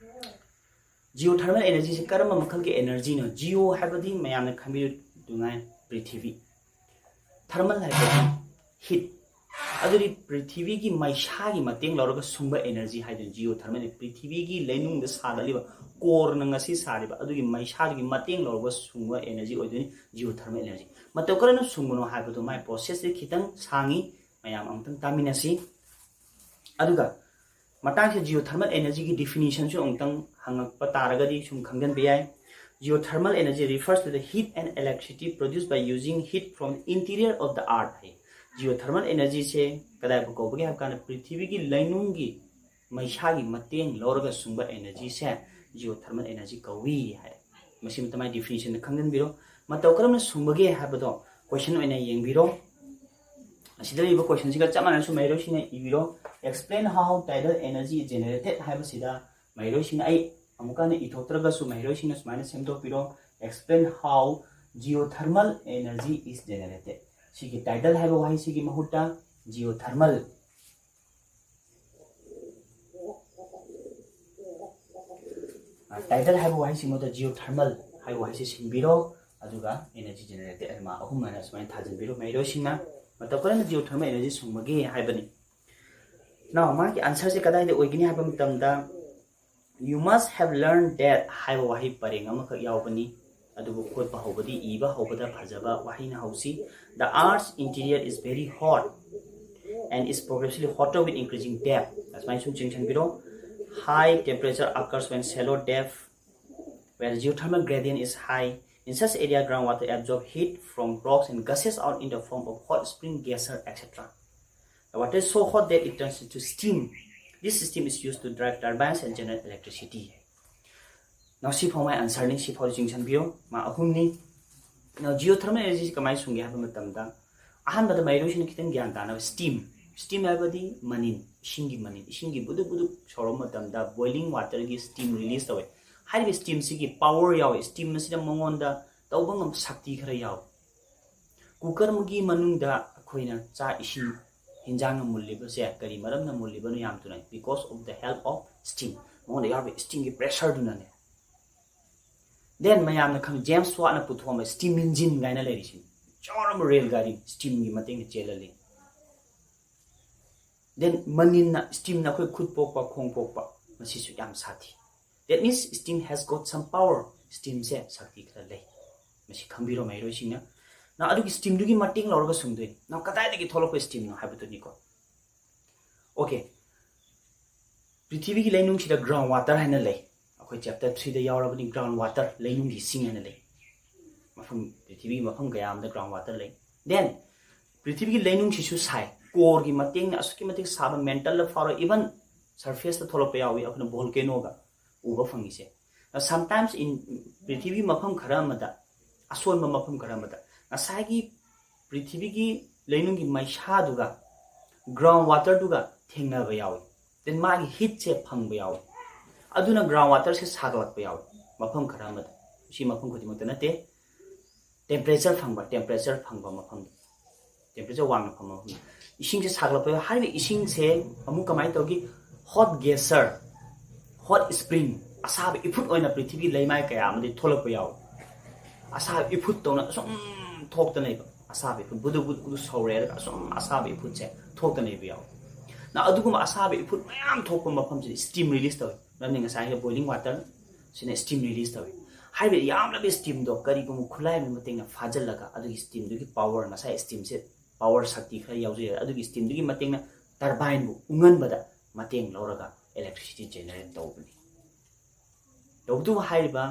Geothermal energyꯁꯦ ꯀꯔꯝꯕ ꯃꯈꯜꯒꯤ energyꯅꯣ? Geo ꯍꯥꯏꯕꯗꯤ ꯃꯌꯥꯝꯅ ꯈꯪꯕꯤꯗꯨꯉꯥꯏ ꯄ꯭ꯔꯤꯊꯤꯕꯤ꯫ Thermal ꯍꯥꯏꯕꯗꯤ heat꯫ ꯑꯗꯨꯗꯤ ꯄ꯭ꯔꯤꯊꯤꯕꯤꯒꯤ ꯃꯩꯁꯥꯒꯤ ꯃꯇꯦꯡ ꯂꯧꯔꯒ ꯁꯨꯡꯕ energy ꯍꯥꯏꯗꯨꯅ geothermal꯫ ꯄ꯭ꯔꯤꯊꯤꯕꯤꯒꯤ ꯂꯩꯅꯨꯡꯗ ꯁꯥꯒꯠꯂꯤꯕ, coreꯅ ꯉꯁꯤ ꯁꯥꯔꯤꯕ, ꯑꯗꯨꯒꯤ ꯃꯩꯁꯥꯗꯨꯒꯤ ꯃꯇꯦꯡ ꯂꯧꯔꯒ ꯁꯨꯡꯕ energy ꯑꯣꯏꯗꯣꯏꯅꯤ geothermal energy꯫ ꯃꯇꯧ ꯀꯔꯝꯅ ꯁꯨꯡꯕꯅꯣ ꯍꯥꯏꯕꯗꯣ ꯃꯥꯏ processꯁꯦ ꯈꯤꯇꯪ ꯁꯥꯡꯉꯤ, ꯃꯌꯥꯝ ꯑꯃꯨꯛꯇꯪ ꯇꯥꯃꯤꯟꯅꯁꯤ꯫ ꯑꯗꯨꯒ ꯃꯇꯥꯡꯁꯤꯗ geothermal energyꯒꯤ definitionꯁꯨ ꯑꯃꯨꯛꯇꯪ ꯍꯪꯉꯛꯄ ꯇꯥꯔꯒꯗꯤ ꯁꯨꯝ ꯈꯪꯖꯤꯟꯕ ꯌꯥꯏ꯫ Geothermal energy refers to the heat and electricity produced by using heat from the interior of the earth high. Geothermal energy ꯁꯦ ꯀꯗꯥꯏꯕꯨ ꯀꯧꯕꯒꯦ ꯍꯥꯏꯕ ꯀꯥꯟꯗ ꯄ꯭ꯔꯤꯊꯤꯕꯤꯒꯤ ꯂꯩꯅꯨꯡꯒꯤ ꯃꯩꯁꯥꯒꯤ ꯃꯇꯦꯡ ꯂꯧꯔꯒ ꯁꯨꯡꯕ energy ꯁꯦ geothermal energy ꯀꯧꯏ ꯍꯥꯏ꯫ ꯃꯁꯤ ꯃꯇꯝ ꯃꯥꯏ definition ꯗ ꯈꯪꯖꯤꯟꯕꯤꯔꯣ꯫ ꯃꯇꯧ ꯀꯔꯝꯅ ꯁꯨꯡꯕꯒꯦ ꯍꯥꯏꯕꯗꯣ question ꯑꯣꯏꯅ ꯌꯦꯡꯕꯤꯔꯣ꯫ ꯑꯁꯤꯗ ꯂꯩꯔꯤꯕ question ꯁꯤꯒ ꯆꯞ ꯃꯥꯟꯅꯅꯁꯨ ꯃꯍꯩꯔꯣꯏꯁꯤꯡꯅ ꯏꯕꯤꯔꯣ꯫ Explain how tidal energy is generated ꯍꯥꯏꯕꯁꯤꯗ ꯃꯍꯩꯔꯣꯏꯁꯤꯡꯅ, ꯑꯩ ꯑꯃꯨꯛꯀ ꯍꯟꯅ ꯏꯊꯣꯛꯇ꯭ꯔꯒꯁꯨ ꯃꯍꯩꯔꯣꯏꯁꯤꯡꯅ ꯁꯨꯃꯥꯏꯅ ꯁꯦꯝꯗꯣꯛꯄꯤꯔꯣ꯫ Explain how geothermal energy is generated꯫ ꯁꯤꯒꯤ tidal ꯍꯥꯏꯕ ꯋꯥꯍꯩꯁꯤꯒꯤ ꯃꯍꯨꯠꯇ geothermal, tidal ꯍꯥꯏꯕ ꯋꯥꯍꯩꯁꯤ ꯃꯍꯨꯠꯇ geothermal ꯍꯥꯏꯕ ꯋꯥꯍꯩꯁꯤ ꯁꯤꯟꯕꯤꯔꯣ꯫ ꯑꯗꯨꯒ energy generated ꯍꯥꯏꯅ ꯃꯥ ꯑꯍꯨꯝ ꯍꯥꯏꯅ ꯁꯨꯃꯥꯏꯅ ꯊꯥꯖꯤꯟꯕꯤꯔꯣ ꯃꯍꯩꯔꯣꯏꯁꯤꯡꯅ꯫ ꯃꯇꯧ ꯀꯔꯝꯅ geothermal energy ꯁꯨꯡꯕꯒꯦ ꯍꯥꯏꯕꯅꯤ꯫ Now ꯃꯥꯒꯤ answer ꯁꯦ ꯀꯗꯥꯏꯗ ꯑꯣꯏꯒꯅꯤ ꯍꯥꯏꯕ ꯃꯇꯝꯗ, "You must have learned that" ꯍꯥꯏꯕ ꯋꯥꯍꯩ ꯄꯔꯦꯡ ꯑꯃꯈꯛ ꯌꯥꯎꯕꯅꯤ꯫ ꯑꯗꯨꯕꯨ ꯈꯣꯠꯄ ꯍꯧꯕꯗꯤ, ꯏꯕ ꯍꯧꯕꯗ ꯐꯖꯕ ꯋꯥꯍꯩꯅ ꯍꯧꯁꯤ꯫ "The earth's interior is very hot and is progressively hotter with increasing depth." ꯑꯁꯨꯃꯥꯏꯅ ꯁꯨꯝ ꯆꯤꯡꯁꯤꯟꯕꯤꯔꯣ꯫ "High temperature occurs when shallow depth, where geothermal gradient is high. In such area, groundwater absorbs heat from rocks and gushes out in the form of hot spring, geyser, et cetera. The water is so hot that it turns into steam. This steam is used to drive turbines and generate electricity." Now ꯁꯤ ꯐꯥꯎ ꯃꯥꯏ answer ꯅꯤ, ꯁꯤ ꯐꯥꯎ ꯆꯤꯡꯁꯤꯟꯕꯤꯌꯣ꯫ ꯃꯥ ꯑꯍꯨꯝꯅꯤ꯫ Now geothermal energy ꯁꯤ ꯀꯃꯥꯏꯅ ꯁꯨꯡꯒꯦ ꯍꯥꯏꯕ ꯃꯇꯝꯗ, ꯑꯍꯥꯟꯕꯗ ꯃꯍꯩꯔꯣꯏꯁꯤꯡꯅ ꯈꯤꯇꯪ ꯒ꯭ꯌꯥꯟ ꯇꯥꯅꯕ steam, steam ꯍꯥꯏꯕꯗꯤ ꯃꯅꯤꯟ, ꯏꯁꯤꯡꯒꯤ ꯃꯅꯤꯟ, ꯏꯁꯤꯡꯒꯤ ꯕꯨꯗꯨꯛ ꯕꯨꯗꯨꯛ ꯁꯧꯔꯛꯄ ꯃꯇꯝꯗ boiling water ꯒꯤ steam release ꯇꯧꯋꯦ꯫ ꯍꯥꯏꯔꯤꯕ steam ꯁꯤꯒꯤ power ꯌꯥꯎꯋꯦ꯫ Steam ꯑꯁꯤꯗ ꯃꯉꯣꯟꯗ ꯇꯧꯕ ꯉꯝꯕ ꯁꯛꯇꯤ ꯈꯔ ꯌꯥꯎꯋꯦ꯫ Cooker ꯑꯃꯒꯤ ꯃꯅꯨꯡꯗ ꯑꯩꯈꯣꯏꯅ ꯆꯥꯛ ꯏꯁꯤꯡ ꯍꯤꯟꯖꯥꯡꯅ ꯃꯨꯜꯂꯤꯕꯁꯦ ꯀꯔꯤ ꯃꯔꯝꯅ ꯃꯨꯜꯂꯤꯕꯅꯣ ꯌꯥꯝ ꯊꯨꯅ? Because of the help of steam꯫ ꯃꯉꯣꯟꯗ ꯌꯥꯎꯔꯤꯕ steam ꯒꯤ pressure ꯗꯨꯅꯅꯦ꯫ Then ꯃꯌꯥꯝꯅ ꯈꯪ, James Watt ꯅ ꯄꯨꯊꯣꯛꯑꯝꯕ steam engine ꯀꯥꯏꯅ ꯂꯩꯔꯤꯁꯤ, ꯆꯥꯎꯔꯕ ꯔꯦꯜ ꯒꯥꯔꯤ steam ꯒꯤ ꯃꯇꯦꯡꯅ ꯆꯦꯜꯍꯜꯂꯤ꯫ Then ꯃꯅꯤꯟꯅ, steam ꯅ ꯑꯩꯈꯣꯏ ꯈꯨꯠ ꯄꯣꯛꯄ, ꯈꯣꯡ ꯄꯣꯛꯄ, ꯃꯁꯤꯁꯨ ꯌꯥꯝ ꯁꯥꯊꯤ꯫ That means steam has got some power꯫ Steam ꯁꯦ ꯁꯛꯇꯤ ꯈꯔ ꯂꯩ꯫ ꯃꯁꯤ ꯈꯪꯕꯤꯔꯣ ꯃꯍꯩꯔꯣꯏꯁꯤꯡꯅ꯫ Now ꯑꯗꯨꯒꯤ steam ꯗꯨꯒꯤ ꯃꯇꯦꯡ ꯂꯧꯔꯒ ꯁꯨꯡꯗꯣꯏꯅꯤ꯫ Now ꯀꯗꯥꯏꯗꯒꯤ ꯊꯣꯛꯂꯛꯄ steam ꯅꯣ ꯍꯥꯏꯕꯗꯨꯅꯤꯀꯣ꯫ Okay, ꯄ꯭ꯔꯤꯊꯤꯕꯤꯒꯤ ꯂꯩꯅꯨꯡꯁꯤꯗ ground water ꯍꯥꯏꯅ ꯂꯩ꯫ ꯑꯩꯈꯣꯏ ꯆꯦꯞꯇꯔ ꯊ꯭ꯔꯤꯗ ꯌꯥꯎꯔꯕꯅꯤ, ꯒ꯭ꯔꯥꯎꯟ ꯋꯥꯇꯔ, ꯂꯩꯅꯨꯡꯒꯤ ꯏꯁꯤꯡ ꯍꯥꯏꯅ ꯂꯩ꯫ ꯃꯐꯝ, ꯄ꯭ꯔꯤꯊꯤꯕꯤꯒꯤ ꯃꯐꯝ ꯀꯌꯥ ꯑꯃꯗ ꯒ꯭ꯔꯥꯎꯟ ꯋꯥꯇꯔ ꯂꯩ꯫ ꯗꯦꯟ ꯄ꯭ꯔꯤꯊꯤꯕꯤꯒꯤ ꯂꯩꯅꯨꯡꯁꯤꯁꯨ ꯁꯥꯏ, ꯀꯣꯔꯒꯤ ꯃꯇꯦꯡꯅ ꯑꯁꯨꯛꯀꯤ ꯃꯇꯤꯛ ꯁꯥꯕ, ꯃꯦꯟꯇꯜꯗ ꯐꯥꯎꯔ, ꯏꯚꯟ ꯁꯔꯐꯦꯁꯇ ꯊꯣꯛꯂꯛꯄ ꯌꯥꯎꯏ, ꯑꯩꯈꯣꯏꯅ ꯚꯣꯜꯀꯦꯅꯣꯒ ꯎꯕ ꯐꯪꯉꯤꯁꯦ꯫ Sometimes in ꯄ꯭ꯔꯤꯊꯤꯕꯤ ꯃꯐꯝ ꯈꯔ ꯑꯃꯗ, ꯑꯁꯣꯟꯕ ꯃꯐꯝ ꯈꯔ ꯑꯃꯗ ꯉꯁꯥꯏꯒꯤ ꯄ꯭ꯔꯤꯊꯤꯕꯤꯒꯤ ꯂꯩꯅꯨꯡꯒꯤ ꯃꯩꯁꯥꯗꯨꯒ ꯒ꯭ꯔꯥꯎꯟ ꯋꯥꯇꯔꯗꯨꯒ ꯊꯦꯡꯅꯕ ꯌꯥꯎꯏ꯫ ꯗꯦꯟ ꯃꯥꯒꯤ ꯍꯤꯠꯁꯦ ꯐꯪꯕ ꯌꯥꯎꯏ꯫ ꯑꯗꯨꯅ ꯒ꯭ꯔꯥꯎꯟ ꯋꯥꯇꯔꯁꯦ ꯁꯥꯒꯠꯂꯛꯄ ꯌꯥꯎꯏ ꯃꯐꯝ ꯈꯔ ꯑꯃꯗ꯫ ꯁꯤ ꯃꯐꯝ ꯈꯨꯗꯤꯡꯃꯛꯇ ꯅꯠꯇꯦ꯫ ꯇꯦꯝꯄꯔꯦꯆꯔ ꯐꯪꯕ, ꯇꯦꯝꯄꯔꯦꯆꯔ ꯐꯪꯕ ꯃꯐꯝꯗ, ꯇꯦꯝꯄꯔꯦꯆꯔ ꯋꯥꯡꯅ ꯐꯪꯕ ꯃꯐꯝꯗ ꯏꯁꯤꯡꯁꯦ ꯁꯥꯒꯠꯂꯛꯄ ꯌꯥꯎꯏ꯫ ꯍꯥꯏꯔꯤꯕ ꯏꯁꯤꯡꯁꯦ ꯑꯃꯨꯛ ꯀꯃꯥꯏꯅ ꯇꯧꯒꯦ? ꯍꯣꯠ ꯒꯦꯁꯔ, ꯍꯣꯠ ꯏꯁꯄ꯭ꯔꯤꯡ, ꯑꯁꯥꯕ ꯏꯐꯨꯠ ꯑꯣꯏꯅ ꯄ꯭ꯔꯤꯊꯤꯕꯤ ꯂꯩꯃꯥꯏ ꯀꯌꯥ ꯑꯃꯗꯒꯤ ꯊꯣꯛꯂꯛꯄ ꯌꯥꯎꯏ꯫ ꯑꯁꯥꯕ ꯏꯐꯨꯠ ꯇꯧꯅ ꯑꯁꯨꯝ ꯊꯣꯛꯇꯅ ꯂꯩꯕ, ꯑꯁꯥꯕ ꯏꯐꯨꯠ ꯕꯨꯗꯨ ꯕꯨꯗꯨ ꯕꯨꯗꯨ ꯁꯧꯔꯦꯔꯒ ꯑꯁꯨꯝ ꯑꯁꯥꯕ ꯏꯐꯨꯠꯁꯦ ꯊꯣꯛꯇꯅ ꯂꯩꯕ ꯌꯥꯎꯏ꯫ ꯅ ꯑꯗꯨꯒꯨꯝꯕ ꯑꯁꯥꯕ ꯏꯐꯨꯠ ꯃꯌꯥꯝ ꯊꯣꯛꯄ ꯃꯐꯝꯁꯤꯗ ꯏꯁꯇꯤꯝ ꯔꯤꯂꯤꯁ ꯇꯧꯏ꯫ ꯃꯔꯝꯗꯤ ꯉꯁꯥꯏꯒꯤ ꯕꯣꯏꯂꯤꯡ ꯋꯥꯇꯔ ꯁꯤꯅ ꯏꯁꯇꯤꯝ ꯔꯤꯂꯤꯁ ꯇꯧꯏ꯫ ꯍꯥꯏꯔꯤꯕ ꯌꯥꯝꯂꯕ ꯏꯁꯇꯤꯝꯗꯣ ꯀꯔꯤꯒꯨꯝꯕ ꯈꯨꯠꯂꯥꯏ ꯑꯃꯒꯤ ꯃꯇꯦꯡꯅ ꯐꯥꯖꯤꯜꯂꯒ ꯑꯗꯨꯒꯤ ꯏꯁꯇꯤꯝꯗꯨꯒꯤ ꯄꯥꯋꯔ, ꯉꯁꯥꯏ ꯏꯁꯇꯤꯝꯁꯦ ꯄꯥꯋꯔ, ꯁꯛꯇꯤ ꯈꯔ ꯌꯥꯎꯖꯩ, ꯑꯗꯨꯒꯤ ꯏꯁꯇꯤꯝꯗꯨꯒꯤ ꯃꯇꯦꯡꯅ ꯇꯔꯕꯥꯏꯟꯕꯨ ꯎꯪꯍꯟꯕꯗ ꯃꯇꯦꯡ ꯂꯧꯔꯒ ꯏꯂꯦꯛꯇ꯭ꯔꯤꯁꯤꯇꯤ ꯖꯦꯅꯦꯔꯦꯠ ꯇꯧꯕꯅꯤ꯫ ꯇꯧꯕꯇꯕꯨ ꯍꯥꯏꯔꯤꯕ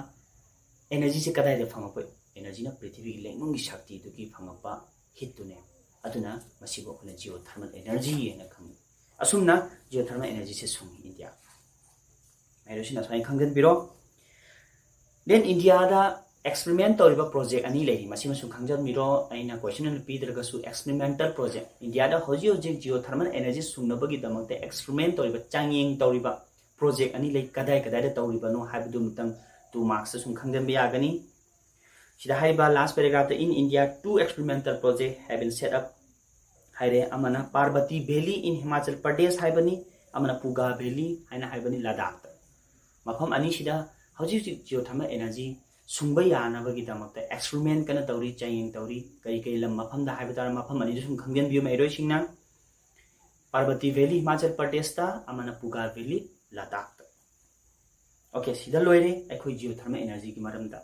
ꯏꯅꯔꯖꯤꯁꯦ ꯀꯗꯥꯏꯗ ꯐꯪꯉꯛꯄ? ꯏꯅꯔꯖꯤꯅ ꯄ꯭ꯔꯤꯊꯤꯕꯤꯒꯤ ꯂꯩꯅꯨꯡꯒꯤ ꯁꯛꯇꯤꯗꯨꯒꯤ ꯐꯪꯉꯛꯄ ꯍꯤꯠꯇꯨꯅꯦ꯫ ꯑꯗꯨꯅ ꯃꯁꯤꯕꯨ ꯑꯩꯈꯣꯏꯅ ꯖꯤꯑꯣ ꯊꯔꯃꯦꯜ ꯏꯅꯔꯖꯤ ꯍꯥꯏꯅ ꯈꯪꯅꯩ꯫ ꯑꯁꯨꯝꯅ ꯖꯤꯑꯣ ꯊꯔꯃꯦꯜ ꯏꯅꯔꯖꯤꯁꯦ ꯁꯨꯡꯉꯤ ꯏꯟꯗꯤꯌꯥ꯫ ꯃꯍꯩꯔꯣꯏꯁꯤꯡꯅ ꯁꯨꯃꯥꯏꯅ ꯈꯪꯖꯤꯟꯕꯤꯔꯣ꯫ ꯗꯦꯟ ꯏꯟꯗꯤꯌꯥꯗ ꯑꯦꯛꯁꯄꯦꯔꯤꯃꯦꯟ ꯇꯧꯔꯤꯕ ꯄ꯭ꯔꯣꯖꯦꯛ ꯑꯅꯤ ꯂꯩꯔꯤ, ꯃꯁꯤꯃꯁꯨ ꯈꯪꯖꯤꯟꯕꯤꯔꯣ꯫ ꯑꯩꯅ ꯀꯣꯏꯁꯟ ꯑꯣꯏꯅ ꯄꯤꯗ꯭ꯔꯒꯁꯨ ꯑꯦꯛꯁꯄꯦꯔꯤꯃꯦꯟꯇꯦꯜ ꯄ꯭ꯔꯣꯖꯦꯛ, ꯏꯟꯗꯤꯌꯥꯗ ꯍꯧꯖꯤꯛ ꯍꯧꯖꯤꯛ ꯖꯤꯑꯣ ꯊꯔꯃꯦꯜ ꯏꯅꯔꯖꯤ ꯁꯨꯡꯅꯕꯒꯤꯗꯃꯛꯇ ꯑꯦꯛꯁꯄꯦꯔꯤꯃꯦꯟ ꯇꯧꯔꯤꯕ, ꯆꯥꯡꯌꯦꯡ ꯇꯧꯔꯤꯕ ꯄ꯭ꯔꯣꯖꯦꯛ ꯑꯅꯤ ꯂꯩ꯫ ꯀꯗꯥꯏ ꯀꯗꯥꯏꯗ ꯇꯧꯔꯤꯕꯅꯣ ꯍꯥꯏꯕꯗꯨ ꯑꯃꯨꯛꯇꯪ ꯇꯨ ꯃꯥꯔꯛꯁꯇ ꯁꯨꯝ ꯈꯪꯖꯤꯟꯕ ꯌꯥꯒꯅꯤ꯫ ꯁꯤꯗ ꯍꯥꯏꯔꯤꯕ ꯂꯥꯁ ꯄꯦꯔꯥꯒ꯭ꯔꯥꯐꯇ, "In India, two experimental projects have been set up" ꯍꯥꯏꯔꯦ꯫ ꯑꯃꯅ Parbati valley in Himachal Pradesh ꯍꯥꯏꯕꯅꯤ, ꯑꯃꯅ ꯄꯨꯒꯥ ꯚꯦꯂꯤ ꯍꯥꯏꯅ ꯍꯥꯏꯕꯅꯤ ꯂꯗꯥꯈꯇ꯫ ꯃꯐꯝ ꯑꯅꯤꯁꯤꯗ ꯍꯧꯖꯤꯛ ꯍꯧꯖꯤꯛ ꯖꯤꯑꯣ ꯊꯔꯃꯦꯜ ꯏꯅꯔꯖꯤ ꯁꯨꯡꯕ ꯌꯥꯅꯕꯒꯤꯗꯃꯛꯇ ꯑꯦꯛꯁꯄꯦꯔꯤꯃꯦꯟ ꯀꯟꯅ ꯇꯧꯔꯤ, ꯆꯥꯡꯌꯦꯡ ꯇꯧꯔꯤ꯫ ꯀꯔꯤ ꯀꯔꯤ ꯂꯝ ꯃꯐꯝꯗ ꯍꯥꯏꯕ ꯇꯥꯔꯦ, ꯃꯐꯝ ꯑꯅꯤꯗꯨ ꯁꯨꯝ ꯈꯪꯖꯤꯟꯕꯤꯌꯨ ꯃꯍꯩꯔꯣꯏꯁꯤꯡꯅ꯫ ꯄꯥꯔꯕꯇꯤ ꯚꯦꯂꯤ ꯍꯤꯃꯥꯆꯜ ꯄ꯭ꯔꯗꯦꯁꯇ, ꯑꯃꯅ ꯄꯨꯒꯥ ꯚꯦꯂꯤ ꯂꯗꯥꯈꯇ꯫ ꯑꯣꯀꯦ, ꯁꯤꯗ ꯂꯣꯏꯔꯦ ꯑꯩꯈꯣꯏ ꯖꯤꯑꯣ ꯊꯔꯃꯦꯜ ꯏꯅꯔꯖꯤꯒꯤ ꯃꯔꯝꯗ꯫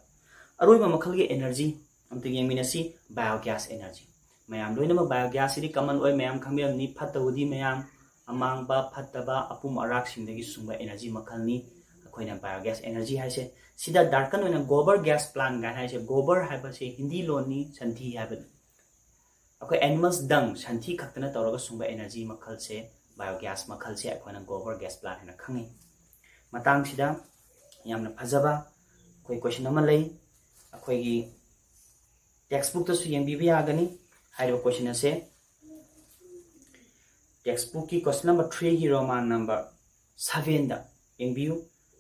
ꯑꯔꯣꯏꯕ ꯃꯈꯜꯒꯤ ꯏꯅꯔꯖꯤ ꯑꯝꯇ ꯌꯦꯡꯃꯤꯟꯅꯁꯤ, ꯕꯥꯏꯑꯣꯒ꯭ꯌꯥꯁ ꯏꯅꯔꯖꯤ꯫ ꯃꯌꯥꯝ ꯂꯣꯏꯅꯃꯛ ꯕꯥꯏꯑꯣꯒ꯭ꯌꯥꯁꯁꯤꯗꯤ ꯀꯃꯟ ꯑꯣꯏ, ꯃꯌꯥꯝ ꯈꯪꯕꯤꯔꯝꯅꯤ꯫ ꯐꯠꯇꯕꯗꯤ ꯃꯌꯥꯝ ꯑꯃꯥꯡꯕ, ꯐꯠꯇꯕ, ꯑꯄꯨꯝ ꯑꯔꯥꯛꯁꯤꯡꯗꯒꯤ ꯁꯨꯡꯕ ꯏꯅꯔꯖꯤ ꯃꯈꯜꯅꯤ꯫ ꯑꯩꯈꯣꯏꯅ biogas energy ꯍꯥꯏꯁꯦ꯫ ꯁꯤꯗ ꯗꯥꯔꯀꯟ ꯑꯣꯏꯅ gobar gas plant ꯀꯥꯏꯅ ꯍꯥꯏꯁꯦ, gobar ꯍꯥꯏꯕꯁꯤ ꯍꯤꯟꯗꯤ ꯂꯣꯟꯅꯤ, ꯁꯟꯊꯤ ꯍꯥꯏꯕꯅꯤ꯫ ꯑꯩꯈꯣꯏ animals dung, ꯁꯟꯊꯤ ꯈꯛꯇꯅ ꯇꯧꯔꯒ ꯁꯨꯡꯕ energy ꯃꯈꯜꯁꯦ, biogas ꯃꯈꯜꯁꯦ ꯑꯩꯈꯣꯏꯅ gobar gas plant ꯍꯥꯏꯅ ꯈꯪꯉꯤ꯫ ꯃꯇꯥꯡꯁꯤꯗ ꯌꯥꯝꯅ ꯐꯖꯕ ꯑꯩꯈꯣꯏ question ꯑꯃ ꯂꯩ꯫ ꯑꯩꯈꯣꯏꯒꯤ textbookꯇꯁꯨ ꯌꯦꯡꯕꯤꯕ ꯌꯥꯒꯅꯤ ꯍꯥꯏꯔꯤꯕ question ꯑꯁꯦ꯫ Textbookꯀꯤ question number threeꯒꯤ Roman number sevenꯗ ꯌꯦꯡꯕꯤꯌꯨ꯫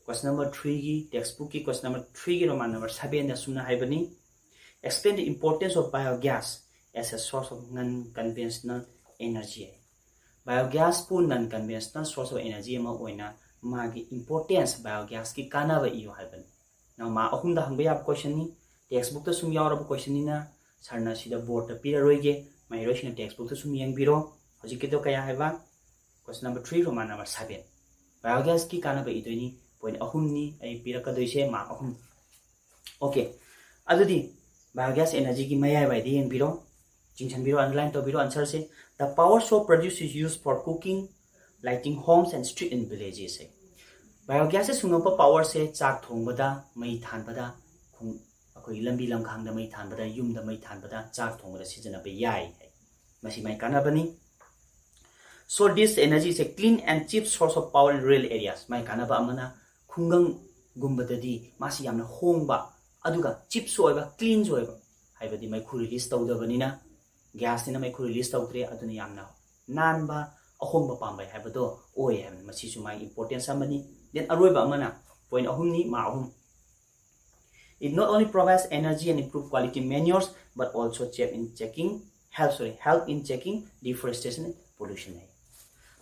Question number threeꯒꯤ, textbookꯀꯤ question number threeꯒꯤ Roman number sevenꯗ ꯑꯁꯨꯝꯅ ꯍꯥꯏꯕꯅꯤ: Explain the importance of biogas as a source of non-conventional energy꯫ Biogasꯄꯨ non conventional source of energy ꯑꯃ ꯑꯣꯏꯅ ꯃꯥꯒꯤ importance, biogasꯀꯤ ꯀꯥꯟꯅꯕ ꯏꯌꯨ ꯍꯥꯏꯕꯅꯤ꯫ ꯅꯪ mark ꯑꯍꯨꯝꯗ ꯍꯪꯕ ꯌꯥꯕ questionꯅꯤ, textbookꯇ ꯁꯨꯝ ꯌꯥꯎꯔꯕ questionꯅꯤꯅ ꯁꯥꯔꯅ ꯁꯤꯗ boardꯇ ꯄꯤꯔꯔꯣꯏꯒꯦ, ꯃꯍꯩꯔꯣꯏꯁꯤꯡꯅ textbookꯇ ꯁꯨꯝ ꯌꯦꯡꯕꯤꯔꯣ꯫ ꯍꯧꯖꯤꯛꯀꯤꯗꯣ ꯀꯌꯥ ꯍꯥꯏꯕ? Question number three, Roman number seven꯫ Biogasꯀꯤ ꯀꯥꯟꯅꯕ ꯏꯗꯣꯏꯅꯤ, point ꯑꯍꯨꯝꯅꯤ ꯑꯩ ꯄꯤꯔꯛꯀꯗꯣꯏꯁꯦ, mark ꯑꯍꯨꯝ꯫ Okay, ꯑꯗꯨꯗꯤ biogas energyꯒꯤ ꯃꯌꯥꯏꯋꯥꯏꯗ ꯌꯦꯡꯕꯤꯔꯣ, ꯆꯤꯡꯁꯤꯟꯕꯤꯔꯣ, underline ꯇꯧꯕꯤꯔꯣ answerꯁꯦ꯫ The power so produced is used for cooking, lighting homes and street in villages ꯍꯥꯏ꯫ Biogasꯁꯦ ꯁꯨꯡꯉꯛꯄ powerꯁꯦ ꯆꯥꯛ ꯊꯣꯡꯕꯗ, ꯃꯩ ꯊꯥꯟꯕꯗ, ꯈꯨꯡ-, ꯑꯩꯈꯣꯏꯒꯤ ꯂꯝꯕꯤ ꯂꯝꯈꯥꯡꯗ ꯃꯩ ꯊꯥꯟꯕꯗ, ꯌꯨꯝꯗ ꯃꯩ ꯊꯥꯟꯕꯗ, ꯆꯥꯛ ꯊꯣꯡꯕꯗ ꯁꯤꯖꯤꯟꯅꯕ ꯌꯥꯏ ꯍꯥꯏ꯫ ꯃꯁꯤ ꯃꯥꯏ ꯀꯥꯟꯅꯕꯅꯤ꯫ So this energy is a clean and cheap source of power in rural areas꯫ ꯃꯥꯏ ꯀꯥꯟꯅꯕ ꯑꯃꯅ ꯈꯨꯡꯒꯪꯒꯨꯝꯕꯗꯗꯤ ꯃꯥꯁꯤ ꯌꯥꯝꯅ ꯍꯣꯡꯕ, ꯑꯗꯨꯒ cheapꯁꯨ ꯑꯣꯏꯕ, cleanꯁꯨ ꯑꯣꯏꯕ, ꯍꯥꯏꯕꯗꯤ ꯃꯩꯈꯨ release ꯇꯧꯗꯕꯅꯤꯅ, gasꯅꯤꯅ ꯃꯩꯈꯨ release ꯇꯧꯗ꯭ꯔꯦ, ꯑꯗꯨꯅ ꯌꯥꯝꯅ ꯅꯥꯟꯕ, ꯑꯍꯣꯡꯕ ꯄꯥꯝꯕꯩ ꯍꯥꯏꯕꯗꯣ ꯑꯣꯏ ꯍꯥꯏꯕꯅꯤ꯫ ꯃꯁꯤꯁꯨ ꯃꯥꯒꯤ importance ꯑꯃꯅꯤ꯫ Then ꯑꯔꯣꯏꯕ ꯑꯃꯅ point ꯑꯍꯨꯝꯅꯤ, mark ꯑꯍꯨꯝ꯫ It not only provides energy and improve quality manures, but also help in checking, help, sorry, help in checking deforestation and pollution ꯍꯥꯏ꯫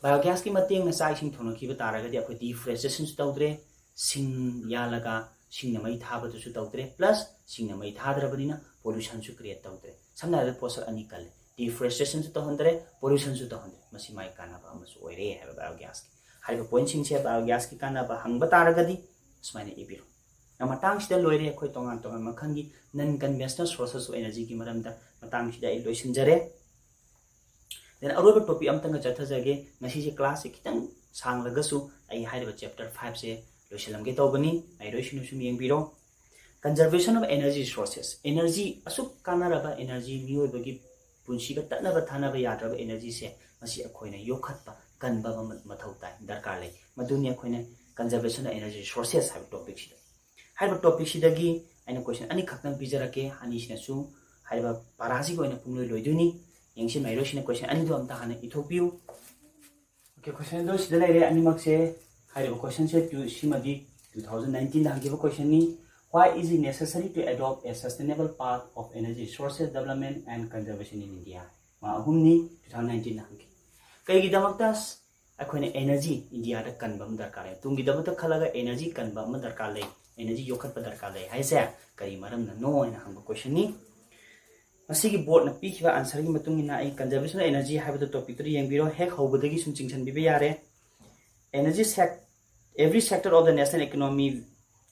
Biogasꯀꯤ ꯃꯇꯦꯡꯅ ꯆꯥꯛ ꯏꯁꯤꯡ ꯊꯣꯡꯅꯈꯤꯕ ꯇꯥꯔꯒꯗꯤ ꯑꯩꯈꯣꯏ deforestationꯁꯨ ꯇꯧꯗ꯭ꯔꯦ, ꯁꯤꯡ ꯌꯥꯜꯂꯒ ꯁꯤꯡꯅ ꯃꯩ ꯊꯥꯕꯗꯨꯁꯨ ꯇꯧꯗ꯭ꯔꯦ, plus ꯁꯤꯡꯅ ꯃꯩ ꯊꯥꯗ꯭ꯔꯕꯅꯤꯅ pollutionꯁꯨ create ꯇꯧꯗ꯭ꯔꯦ꯫ ꯁꯝꯅ ꯍꯥꯏꯔꯕꯗ ꯄꯣꯠꯁꯛ ꯑꯅꯤ ꯀꯜꯂꯦ, deforestationꯁꯨ ꯇꯧꯍꯟꯗ꯭ꯔꯦ, pollutionꯁꯨ ꯇꯧꯍꯟꯗ꯭ꯔꯦ꯫ ꯃꯁꯤ ꯃꯥꯒꯤ ꯀꯥꯟꯅꯕ ꯑꯃꯁꯨ ꯑꯣꯏꯔꯦ ꯍꯥꯏꯕ biogasꯀꯤ꯫ ꯍꯥꯏꯔꯤꯕ pointꯁꯤꯡꯁꯦ biogasꯀꯤ ꯀꯥꯟꯅꯕ ꯍꯪꯕ ꯇꯥꯔꯒꯗꯤ ꯁꯨꯃꯥꯏꯅ ꯏꯕꯤꯔꯣ꯫ ꯅ ꯃꯇꯥꯡꯁꯤꯗ ꯂꯣꯏꯔꯦ ꯑꯩꯈꯣꯏ ꯇꯣꯉꯥꯟ ꯇꯣꯉꯥꯟ ꯃꯈꯜꯒꯤ non conventional sources of energyꯒꯤ ꯃꯔꯝꯗ ꯃꯇꯥꯡꯁꯤꯗ ꯑꯩ ꯂꯣꯏꯁꯤꯟꯖꯔꯦ꯫ Then ꯑꯔꯣꯏꯕ topic ꯑꯝꯇꯪꯒ ꯆꯠꯊꯖꯒꯦ꯫ ꯉꯁꯤꯁꯦ classꯁꯦ ꯈꯤꯇꯪ ꯁꯥꯡꯂꯒꯁꯨ ꯑꯩ ꯍꯥꯏꯔꯤꯕ chapter fiveꯁꯦ ꯂꯣꯏꯁꯤꯜꯂꯝꯒꯦ ꯇꯧꯕꯅꯤ꯫ ꯃꯍꯩꯔꯣꯏꯁꯤꯡꯅ ꯁꯨꯝ ꯌꯦꯡꯕꯤꯔꯣ꯫ Conservation of energy resources, energy, ꯑꯁꯨꯛ ꯀꯥꯟꯅꯔꯕ energy, ꯃꯤꯑꯣꯏꯕꯒꯤ ꯄꯨꯟꯁꯤꯒ ꯇꯠꯅꯕ ꯊꯥꯅꯕ ꯌꯥꯗ꯭ꯔꯕ energyꯁꯦ, ꯃꯁꯤ ꯑꯩꯈꯣꯏꯅ ꯌꯣꯛꯈꯠꯄ ꯀꯟꯕ ꯑꯃ ꯃꯊꯧ ꯇꯥꯏ, ꯗꯔꯀꯥꯔ ꯂꯩ꯫ ꯃꯗꯨꯅꯤ ꯑꯩꯈꯣꯏꯅ Conservation of Energy Resources ꯍꯥꯏꯕ topicꯁꯤꯗ꯫ ꯍꯥꯏꯔꯤꯕ topicꯁꯤꯗꯒꯤ ꯑꯩꯅ question ꯑꯅꯤꯈꯛꯇꯪ ꯄꯤꯖꯔꯛꯀꯦ, ꯑꯅꯤꯁꯤꯅꯁꯨ ꯍꯥꯏꯔꯤꯕ paraꯁꯤꯒꯤ ꯑꯣꯏꯅ ꯄꯨꯡꯂꯣꯏ ꯂꯣꯏꯗꯣꯏꯅꯤ꯫ ꯌꯦꯡꯁꯤ, ꯃꯍꯩꯔꯣꯏꯁꯤꯅ question ꯑꯅꯤꯗꯣ ꯑꯝꯇ ꯍꯥꯟꯅ ꯏꯊꯣꯛꯄꯤꯌꯨ꯫ Okay, question ꯑꯗꯨ ꯁꯤꯗ ꯂꯩꯔꯦ ꯑꯅꯤꯃꯛꯁꯦ꯫ ꯍꯥꯏꯔꯤꯕ questionꯁꯦ ꯇꯨ-, ꯁꯤꯃꯗꯤ two thousand nineteenꯗ ꯍꯪꯈꯤꯕ questionꯅꯤ꯫ Why is it necessary to adopt a sustainable path of energy resources development and conservation in India? ꯃꯥ ꯑꯍꯨꯝꯅꯤ, two thousand nineteenꯗ ꯍꯪꯈꯤ꯫ ꯀꯩꯒꯤꯗꯃꯛꯇ ꯑꯩꯈꯣꯏꯅ energy ꯏꯟꯗꯤꯌꯥꯗ ꯀꯟꯕ ꯑꯃ ꯗꯔꯀꯥꯔ ꯂꯩ? ꯇꯨꯡꯒꯤꯗꯃꯛꯇ ꯈꯜꯂꯒ energy ꯀꯟꯕ ꯑꯃ ꯗꯔꯀꯥꯔ ꯂꯩ, energy ꯌꯣꯛꯈꯠꯄ ꯗꯔꯀꯥꯔ ꯂꯩ ꯍꯥꯏꯁꯦ ꯀꯔꯤ ꯃꯔꯝꯅꯅꯣ ꯍꯥꯏꯅ ꯍꯪꯕ questionꯅꯤ꯫ ꯃꯁꯤꯒꯤ boardꯅ ꯄꯤꯈꯤꯕ answerꯒꯤ ꯃꯇꯨꯡ ꯏꯟꯅ ꯑꯩ Conservation of Energy ꯍꯥꯏꯕꯗꯨ topicꯇꯨꯗ ꯌꯦꯡꯕꯤꯔꯣ, ꯍꯦꯛ ꯍꯧꯕꯗꯒꯤ ꯁꯨꯝ ꯆꯤꯡꯁꯤꯟꯕꯤꯕ ꯌꯥꯔꯦ꯫ Energy sec-, every sector of the national economy,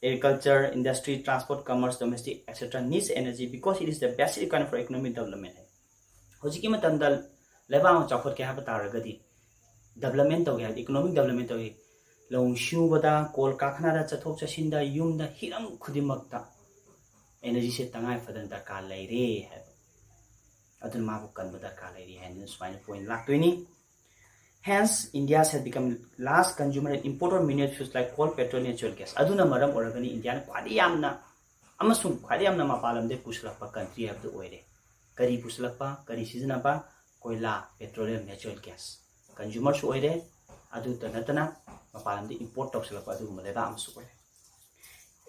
agriculture, industry, transport, commerce, domestic, et cetera needs energy because it is the basic requirement for economic development. ꯍꯧꯖꯤꯛꯀꯤ ꯃꯇꯝꯗ ꯂꯩꯕꯥꯛ ꯑꯃ ꯆꯥꯎꯈꯠꯀꯦ ꯍꯥꯏꯕ ꯇꯥꯔꯒꯗꯤ, development ꯇꯧꯒꯦ ꯍꯥꯏꯕꯗꯤ, economic development ꯇꯧꯒꯦ, ꯂꯧꯎ ꯁꯤꯡꯎꯕꯗ, ꯀꯣꯜ ꯀꯥꯔꯈꯥꯅꯥꯗ, ꯆꯠꯊꯣꯛ ꯆꯠꯁꯤꯟꯗ, ꯌꯨꯝꯗ, ꯍꯤꯔꯝ ꯈꯨꯗꯤꯡꯃꯛꯇ energyꯁꯦ ꯇꯉꯥꯏ ꯐꯗꯅ ꯗꯔꯀꯥꯔ ꯂꯩꯔꯦ ꯍꯥꯏꯕ꯫ ꯑꯗꯨꯅ ꯃꯥꯕꯨ ꯀꯟꯕ ꯗꯔꯀꯥꯔ ꯂꯩꯔꯤ ꯍꯥꯏꯅ ꯁꯨꯃꯥꯏꯅ point ꯂꯥꯛꯇꯣꯏꯅꯤ꯫ Hence, India has become large consumer and importer of mineral fuels like coal, petrol, natural gas. ꯑꯗꯨꯅ ꯃꯔꯝ ꯑꯣꯏꯔꯒꯅꯤ ꯏꯟꯗꯤꯌꯥꯅ ꯈ꯭ꯋꯥꯏꯗꯒꯤ ꯌꯥꯝꯅ ꯑꯃꯁꯨꯡ ꯈ꯭ꯋꯥꯏꯗꯒꯤ ꯌꯥꯝꯅ ꯃꯄꯥꯟ ꯂꯝꯗꯒꯤ ꯄꯨꯁꯤꯜꯂꯛꯄ country ꯍꯥꯏꯕꯗꯨ ꯑꯣꯏꯔꯦ꯫ ꯀꯔꯤ ꯄꯨꯁꯤꯜꯂꯛꯄ? ꯀꯔꯤ ꯁꯤꯖꯤꯟꯅꯕ? ꯀꯣꯏꯂꯥ, petroleum, natural gas꯫ Consumerꯁꯨ ꯑꯣꯏꯔꯦ, ꯑꯗꯨꯇ ꯅꯠꯇꯅ ꯃꯄꯥꯟ ꯂꯝꯗꯒꯤ import ꯇꯧꯁꯤꯜꯂꯛꯄ ꯑꯗꯨꯒꯨꯝꯕ ꯂꯩꯕꯥꯛ ꯑꯃꯁꯨ ꯑꯣꯏꯔꯦ꯫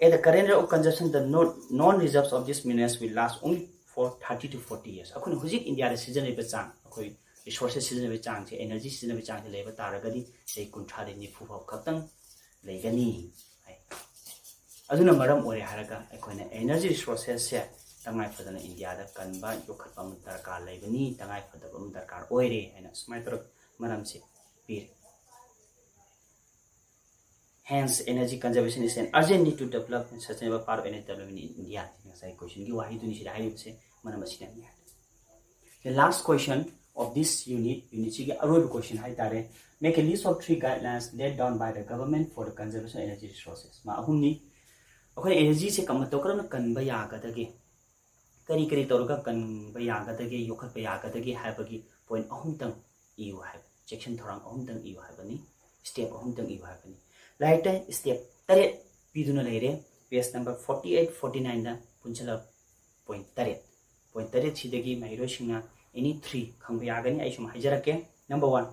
At the current rate of consumption, the no-, known reserves of these minerals will last only for thirty to forty years. ꯑꯩꯈꯣꯏꯅ ꯍꯧꯖꯤꯛ ꯏꯟꯗꯤꯌꯥꯗ ꯁꯤꯖꯤꯟꯅꯔꯤꯕ ꯆꯥꯡ, ꯑꯩꯈꯣꯏ resources ꯁꯤꯖꯤꯟꯅꯕꯒꯤ ꯆꯥꯡꯁꯦ, energy ꯁꯤꯖꯤꯟꯅꯕꯒꯤ ꯆꯥꯡꯁꯦ ꯂꯩꯕ ꯇꯥꯔꯒꯗꯤ ꯆꯍꯤ ꯀꯨꯟꯊ꯭ꯔꯥꯗꯒꯤ ꯅꯤꯐꯨ ꯐꯥꯎ ꯈꯛꯇꯪ ꯂꯩꯒꯅꯤ ꯍꯥꯏ꯫ ꯑꯗꯨꯅ ꯃꯔꯝ ꯑꯣꯏꯔꯦ ꯍꯥꯏꯔꯒ ꯑꯩꯈꯣꯏꯅ energy resourcesꯁꯦ ꯇꯉꯥꯏ ꯐꯗꯅ ꯏꯟꯗꯤꯌꯥꯗ ꯀꯟꯕ, ꯌꯣꯛꯈꯠꯄ ꯑꯃ ꯗꯔꯀꯥꯔ ꯂꯩꯕꯅꯤ, ꯇꯉꯥꯏ ꯐꯗꯕ ꯑꯃ ꯗꯔꯀꯥꯔ ꯑꯣꯏꯔꯦ ꯍꯥꯏꯅ ꯁꯨꯃꯥꯏꯅ ꯇꯧꯔꯒ ꯃꯔꯝꯁꯦ ꯄꯤꯔꯦ꯫ Hence, energy conservation is an urgent need to develop and sustainable part of energy development in India. ꯉꯁꯥꯏ questionꯒꯤ ꯋꯥꯍꯩꯗꯨꯅꯤ ꯁꯤꯗ ꯍꯥꯏꯔꯤꯕꯁꯦ, ꯃꯔꯝ ꯑꯁꯤꯅꯅꯤ ꯍꯥꯏ꯫ The last question, of this unit, unit ꯁꯤꯒꯤ ꯑꯔꯣꯏꯕ question ꯍꯥꯏꯇꯥꯔꯦ, make a list of three guidelines laid down by the government for the conservation of energy resources. ꯃꯥ ꯑꯍꯨꯝꯅꯤ꯫ ꯑꯩꯈꯣꯏ energy ꯁꯦ ꯀꯝ-, ꯃꯇꯧ ꯀꯔꯝꯅ ꯀꯟꯕ ꯌꯥꯒꯗꯒꯦ, ꯀꯔꯤ ꯀꯔꯤ ꯇꯧꯔꯒ ꯀꯟꯕ ꯌꯥꯒꯗꯒꯦ, ꯌꯣꯛꯈꯠꯄ ꯌꯥꯒꯗꯒꯦ ꯍꯥꯏꯕꯒꯤ point ꯑꯍꯨꯝꯇꯪ ꯏꯌꯨ ꯍꯥꯏꯕ, ꯆꯦꯛꯁꯤꯟ ꯊꯧꯔꯥꯡ ꯑꯍꯨꯝꯇꯪ ꯏꯌꯨ ꯍꯥꯏꯕꯅꯤ, step ꯑꯍꯨꯝꯇꯪ ꯏꯌꯨ ꯍꯥꯏꯕꯅꯤ꯫ ꯂꯥꯏꯔꯤꯛꯇ step ꯇꯔꯦꯠ ꯄꯤꯗꯨꯅ ꯂꯩꯔꯦ, page number forty eight, forty nine ꯗ ꯄꯨꯟꯁꯤꯜꯂ point ꯇꯔꯦꯠ꯫ Point ꯇꯔꯦꯠꯁꯤꯗꯒꯤ ꯃꯍꯩꯔꯣꯏꯁꯤꯡꯅ any three ꯈꯪꯕ ꯌꯥꯒꯅꯤ, ꯑꯩ ꯁꯨꯝ ꯍꯥꯏꯖꯔꯛꯀꯦ꯫ Number one,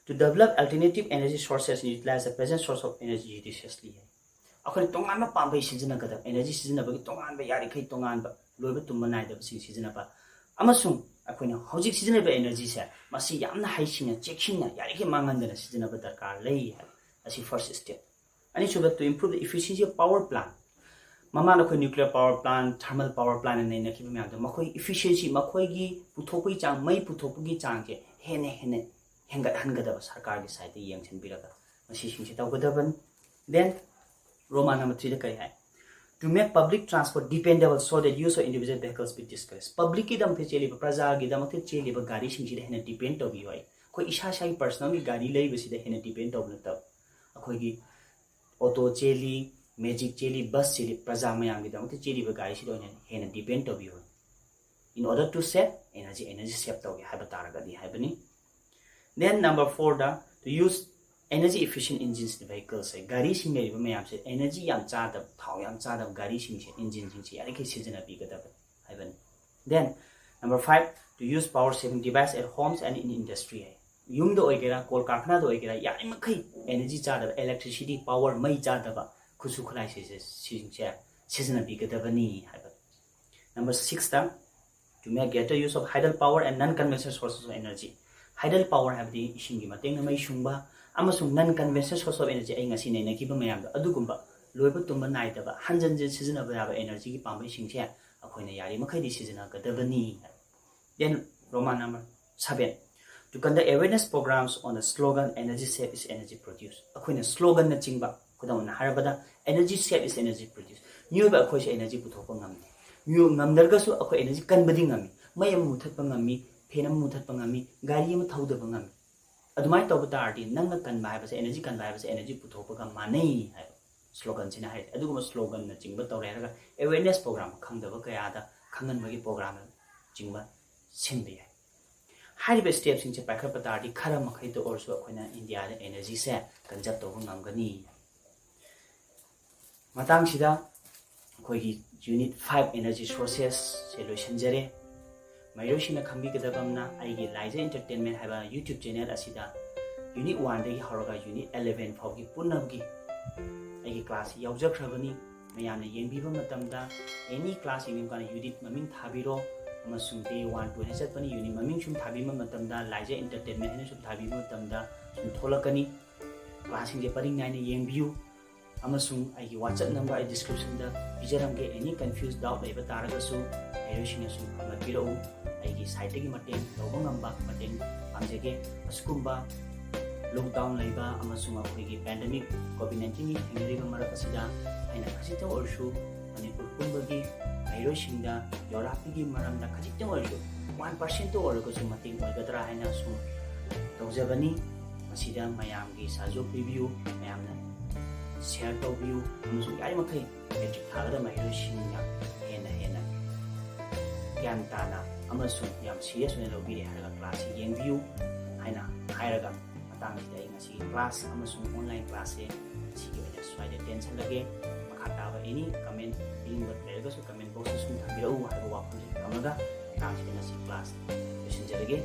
to develop alternative energy sources and utilize the present source of energy judiciously. ꯑꯩꯈꯣꯏꯅ ꯇꯣꯉꯥꯟꯕ ꯄꯥꯝꯕꯩ ꯁꯤꯖꯤꯟꯅꯒꯗꯕ, energy ꯁꯤꯖꯤꯟꯅꯕꯒꯤ ꯇꯣꯉꯥꯟꯕ, ꯌꯥꯔꯤꯈꯩ ꯇꯣꯉꯥꯟꯕ, ꯂꯣꯏꯕ ꯇꯨꯝꯕ ꯅꯥꯏꯗꯕꯁꯤꯡ ꯁꯤꯖꯤꯟꯅꯕ, ꯑꯃꯁꯨꯡ ꯑꯩꯈꯣꯏꯅ ꯍꯧꯖꯤꯛ ꯁꯤꯖꯤꯟꯅꯔꯤꯕ energy ꯁꯦ, ꯃꯁꯤ ꯌꯥꯝꯅ ꯍꯩꯁꯤꯡꯅ, ꯆꯦꯛꯁꯤꯟꯅ, ꯌꯥꯔꯤꯈꯩ ꯃꯥꯡꯍꯟꯗꯅ ꯁꯤꯖꯤꯟꯅꯕ ꯗꯔꯀꯥꯔ ꯂꯩ ꯍꯥꯏꯕ ꯑꯁꯤ first step꯫ ꯑꯅꯤꯁꯨꯕ, to improve the efficiency of power plant. ꯃꯃꯥꯡꯗ ꯑꯩꯈꯣꯏ nuclear power plant, thermal power plant ꯅ ꯅꯩꯅꯈꯤꯕ ꯃꯌꯥꯝꯗꯣ, ꯃꯈꯣꯏ efficiency, ꯃꯈꯣꯏꯒꯤ ꯄꯨꯊꯣꯛꯄꯒꯤ ꯆꯥꯡ, ꯃꯩ ꯄꯨꯊꯣꯛꯄꯒꯤ ꯆꯥꯡꯁꯦ ꯍꯦꯟꯅ ꯍꯦꯟꯅ ꯍꯦꯟꯒꯠꯍꯟꯒꯗꯕ, ꯁꯔꯀꯥꯔꯒꯤ side ꯇ ꯌꯦꯡꯁꯤꯟꯕꯤꯔꯒ ꯃꯁꯤꯁꯤꯡꯁꯤ ꯇꯧꯒꯗꯕꯅꯤ꯫ Then, Roman number three ꯗ ꯀꯔꯤ ꯍꯥꯏ? To make public transport dependable so that use of individual vehicles be discouraged. Public ꯀꯤꯗꯃꯛꯇ ꯆꯦꯜꯂꯤꯕ, ꯄ꯭ꯔꯖꯥꯒꯤꯗꯃꯛꯇ ꯆꯦꯜꯂꯤꯕ ꯒꯥꯔꯤꯁꯤꯡꯁꯤꯗ ꯍꯦꯟꯅ depend ꯇꯧꯕꯤꯌꯨ ꯍꯥꯏ꯫ ꯑꯩꯈꯣꯏ ꯏꯁꯥ ꯏꯁꯥꯒꯤ personal ꯒꯤ ꯒꯥꯔꯤ ꯂꯩꯕꯁꯤꯗ ꯍꯦꯟꯅ depend ꯇꯧꯕ ꯅꯠꯇꯕ, ꯑꯩꯈꯣꯏꯒꯤ auto ꯆꯦꯜꯂꯤ, magic ꯆꯦꯜꯂꯤ, bus ꯆꯦꯜꯂꯤ, ꯄ꯭ꯔꯖꯥ ꯃꯌꯥꯝꯒꯤꯗꯃꯛꯇ ꯆꯦꯜꯂꯤꯕ ꯒꯥꯔꯤꯁꯤꯗ ꯑꯣꯏꯅ ꯍꯦꯟꯅ depend ꯇꯧꯕꯤꯌꯨ꯫ In order to save energy, energy save ꯇꯧꯒꯦ ꯍꯥꯏꯕ ꯇꯥꯔꯒꯗꯤ ꯍꯥꯏꯕꯅꯤ꯫ Then number four the, to use energy efficient engines in vehicles ꯍꯥꯏ꯫ ꯒꯥꯔꯤꯁꯤꯡ ꯂꯩꯔꯤꯕ ꯃꯌꯥꯝꯁꯦ energy ꯌꯥꯝ ꯆꯥꯗꯕ, ꯊꯥꯎ ꯌꯥꯝ ꯆꯥꯗꯕ ꯒꯥꯔꯤꯁꯤꯡꯁꯦ, engine ꯁꯤꯡꯁꯦ ꯌꯥꯔꯤꯈꯩ ꯁꯤꯖꯤꯟꯅꯕꯤꯒꯗꯕꯅꯤ ꯍꯥꯏꯕꯅꯤ꯫ Then number five, to use power saving device at homes and in industry ꯍꯥꯏ꯫ ꯌꯨꯝꯗ ꯑꯣꯏꯒꯦꯔꯥ, ꯀꯣꯜ ꯀꯥꯔꯈꯥꯅꯥꯗ ꯑꯣꯏꯒꯦꯔꯥ, ꯌꯥꯔꯤꯃꯈꯩ energy ꯆꯥꯗꯕ, electricity, power, ꯃꯩ ꯆꯥꯗꯕ ꯈꯨꯠꯁꯨ ꯈꯨꯠꯂꯥꯏꯁꯤꯡꯁꯦ, ꯁꯤꯡꯁꯦ ꯁꯤꯖꯤꯟꯅꯕꯤꯒꯗꯕꯅꯤ ꯍꯥꯏꯕ꯫ Number six ꯇ, to make greater use of hydel power and non conventional sources of energy. Hydel power ꯍꯥꯏꯕꯗꯤ ꯏꯁꯤꯡꯒꯤ ꯃꯇꯦꯡꯅ ꯃꯩ ꯁꯨꯡꯕ ꯑꯃꯁꯨꯡ non conventional source of energy, ꯑꯩ ꯉꯁꯤ ꯅꯩꯅꯈꯤꯕ ꯃꯌꯥꯝꯗꯣ, ꯑꯗꯨꯒꯨꯝꯕ ꯂꯣꯏꯕ ꯇꯨꯝꯕ ꯅꯥꯏꯗꯕ, ꯍꯟꯖꯟ ꯍꯟꯖꯟ ꯁꯤꯖꯤꯟꯅꯕ ꯌꯥꯕ energy ꯒꯤ ꯄꯥꯝꯕꯩꯁꯤꯡꯁꯦ ꯑꯩꯈꯣꯏꯅ ꯌꯥꯔꯤꯃꯈꯩꯗꯤ ꯁꯤꯖꯤꯟꯅꯒꯗꯕꯅꯤ꯫ Then Roman number seven, to conduct awareness programs on the slogan "Energy save is energy produce." ꯑꯩꯈꯣꯏꯅ slogan ꯅꯆꯤꯡꯕ, ꯈꯨꯗꯝ ꯑꯣꯏꯅ ꯍꯥꯏꯔꯕꯗ, "Energy save is energy produce." ꯃꯤꯑꯣꯏꯕ ꯑꯩꯈꯣꯏꯁꯦ energy ꯄꯨꯊꯣꯛꯄ ꯉꯝꯗꯦ꯫ ꯃꯤꯑꯣꯏ ꯉꯝꯗ꯭ꯔꯒꯁꯨ ꯑꯩꯈꯣꯏ energy ꯀꯟꯕꯗꯤ ꯉꯝꯃꯤ꯫ ꯃꯩ ꯑꯃ ꯃꯨꯊꯠꯄ ꯉꯝꯃꯤ, ꯐꯦꯟ ꯑꯃ ꯃꯨꯊꯠꯄ ꯉꯝꯃꯤ, ꯒꯥꯔꯤ ꯑꯃ ꯊꯧꯗꯕ ꯉꯝꯃꯤ꯫ ꯑꯗꯨꯃꯥꯏꯅ ꯇꯧꯕ ꯇꯥꯔꯗꯤ ꯅꯪꯅ ꯀꯟꯕ ꯍꯥꯏꯕꯁꯦ, energy ꯀꯟꯕ ꯍꯥꯏꯕꯁꯦ energy ꯄꯨꯊꯣꯛꯄꯒ ꯃꯥꯟꯅꯩ ꯍꯥꯏꯕ sloganꯁꯤꯅ ꯍꯥꯏꯔꯤ꯫ ꯑꯗꯨꯒꯨꯝꯕ sloganꯅꯆꯤꯡꯕ ꯇꯧꯔꯦ ꯍꯥꯏꯔꯒ awareness program, ꯈꯪꯗꯕ ꯀꯌꯥꯗ ꯈꯪꯍꯟꯕꯒꯤ programꯅꯆꯤꯡꯕ ꯁꯤꯟꯕ ꯌꯥꯏ꯫ ꯍꯥꯏꯔꯤꯕ stepꯁꯤꯡꯁꯦ ꯄꯥꯏꯈꯠꯄ ꯇꯥꯔꯗꯤ ꯈꯔ ꯃꯈꯩꯗ ꯑꯣꯏꯔꯁꯨ ꯑꯩꯈꯣꯏꯅ ꯏꯟꯗꯤꯌꯥꯗ energyꯁꯦ conserve ꯇꯧꯕ ꯉꯝꯒꯅꯤ꯫ ꯃꯇꯥꯡꯁꯤꯗ ꯑꯩꯈꯣꯏꯒꯤ unit five energy sourcesꯁꯦ ꯂꯣꯏꯁꯤꯟꯖꯔꯦ꯫ ꯃꯍꯩꯔꯣꯏꯁꯤꯡꯅ ꯈꯪꯕꯤꯒꯗꯕ ꯑꯃꯅ, ꯑꯩꯒꯤ ꯂꯥꯏꯖ Entertainment ꯍꯥꯏꯕ YouTube channel ꯑꯁꯤꯗ unit oneꯗꯒꯤ ꯍꯧꯔꯒ unit eleven ꯐꯥꯎꯒꯤ ꯄꯨꯝꯅꯃꯛꯀꯤ ꯑꯩꯒꯤ classꯁꯤ ꯌꯥꯎꯖꯈ꯭ꯔꯕꯅꯤ꯫ ꯃꯌꯥꯝꯅ ꯌꯦꯡꯕꯤꯕ ꯃꯇꯝꯗ, any class ꯌꯦꯡꯕꯤꯕ ꯀꯥꯟꯗ unit ꯃꯃꯤꯡ ꯊꯥꯕꯤꯔꯣ, ꯑꯃꯁꯨꯡ day one two ꯍꯥꯏꯅ ꯆꯠꯄꯅꯤ꯫ Unit ꯃꯃꯤꯡ ꯁꯨꯝ ꯊꯥꯕꯤꯕ ꯃꯇꯝꯗ, ꯂꯥꯏꯖ Entertainment ꯍꯥꯏꯅ ꯁꯨꯝ ꯊꯥꯕꯤꯕ ꯃꯇꯝꯗ ꯁꯨꯝ ꯊꯣꯛꯂꯛꯀꯅꯤ꯫ Classꯁꯤꯡꯁꯦ ꯄꯔꯤꯡ ꯅꯥꯏꯅ ꯌꯦꯡꯕꯤꯌꯨ, ꯑꯃꯁꯨꯡ ꯑꯩꯒꯤ WhatsApp number ꯑꯩ descriptionꯗ ꯄꯤꯖꯔꯝꯒꯦ꯫ Any confuse doubt ꯂꯩꯕ ꯇꯥꯔꯒꯁꯨ ꯃꯍꯩꯔꯣꯏꯁꯤꯡꯅꯁꯨ ꯍꯪꯂꯛꯄꯤꯔꯛꯎ꯫ ꯑꯩꯒꯤ sideꯇꯒꯤ ꯃꯇꯦꯡ ꯇꯧꯕ ꯉꯝꯕ ꯃꯇꯦꯡ ꯄꯥꯡꯖꯒꯦ꯫ ꯑꯁꯤꯒꯨꯝꯕ lockdown ꯂꯩꯕ ꯑꯃꯁꯨꯡ ꯑꯩꯈꯣꯏꯒꯤ pandemic COVID nineteenꯒꯤ ꯊꯦꯡꯅꯔꯤꯕ ꯃꯔꯛ ꯑꯁꯤꯗ ꯑꯩꯅ ꯈꯖꯤꯛꯇ ꯑꯣꯏꯔꯁꯨ ꯃꯅꯤꯄꯨꯔ ꯄꯨꯝꯕꯒꯤ ꯃꯍꯩꯔꯣꯏꯁꯤꯡꯗ ꯌꯣꯔꯥꯄꯤꯒꯤ ꯃꯔꯝꯗ ꯈꯖꯤꯛꯇꯪ ꯑꯣꯏꯔꯁꯨ, one percentꯇ ꯑꯣꯏꯔꯒꯁꯨ ꯃꯇꯦꯡ ꯑꯣꯏꯒꯗ꯭ꯔꯥ ꯍꯥꯏꯅ ꯁꯨꯝ ꯇꯧꯖꯕꯅꯤ꯫ ꯃꯁꯤꯗ ꯃꯌꯥꯝꯒꯤ ꯁꯍꯖꯣꯛ ꯄꯤꯕꯤꯌꯨ, ꯃꯌꯥꯝꯅ share ꯇꯧꯕꯤꯌꯨ, ꯑꯃꯁꯨꯡ ꯌꯥꯔꯤꯃꯈꯩ matric ꯊꯥꯒꯗꯕ ꯃꯍꯩꯔꯣꯏꯁꯤꯡꯅ ꯍꯦꯟꯅ ꯍꯦꯟꯅ ꯒ꯭ꯌꯥꯟ ꯇꯥꯅ ꯑꯃꯁꯨꯡ ꯌꯥꯝ serious ꯑꯣꯏꯅ ꯂꯧꯕꯤꯔꯦ ꯍꯥꯏꯔꯒ classꯁꯤ ꯌꯦꯡꯕꯤꯌꯨ ꯍꯥꯏꯅ ꯍꯥꯏꯔꯒ, ꯃꯇꯥꯡꯁꯤꯗ ꯑꯩ ꯉꯁꯤꯒꯤ class ꯑꯃꯁꯨꯡ online classꯁꯦ ꯁꯤꯒꯤ ꯑꯣꯏꯅ ꯁ꯭ꯋꯥꯏꯗ ꯇꯦꯟꯁꯤꯜꯂꯒꯦ꯫ ꯃꯈꯥ ꯇꯥꯕ any comment ꯄꯤꯅꯤꯡꯕ ꯂꯩꯔꯒꯁꯨ comment boxꯇ ꯁꯨꯝ ꯊꯝꯕꯤꯔꯛꯎ ꯍꯥꯏꯕ ꯋꯥꯐꯝꯁꯤ ꯊꯝꯂꯒ ꯃꯇꯥꯡꯁꯤꯗ ꯉꯁꯤ class ꯂꯣꯏꯁꯤꯟꯖꯔꯒꯦ꯫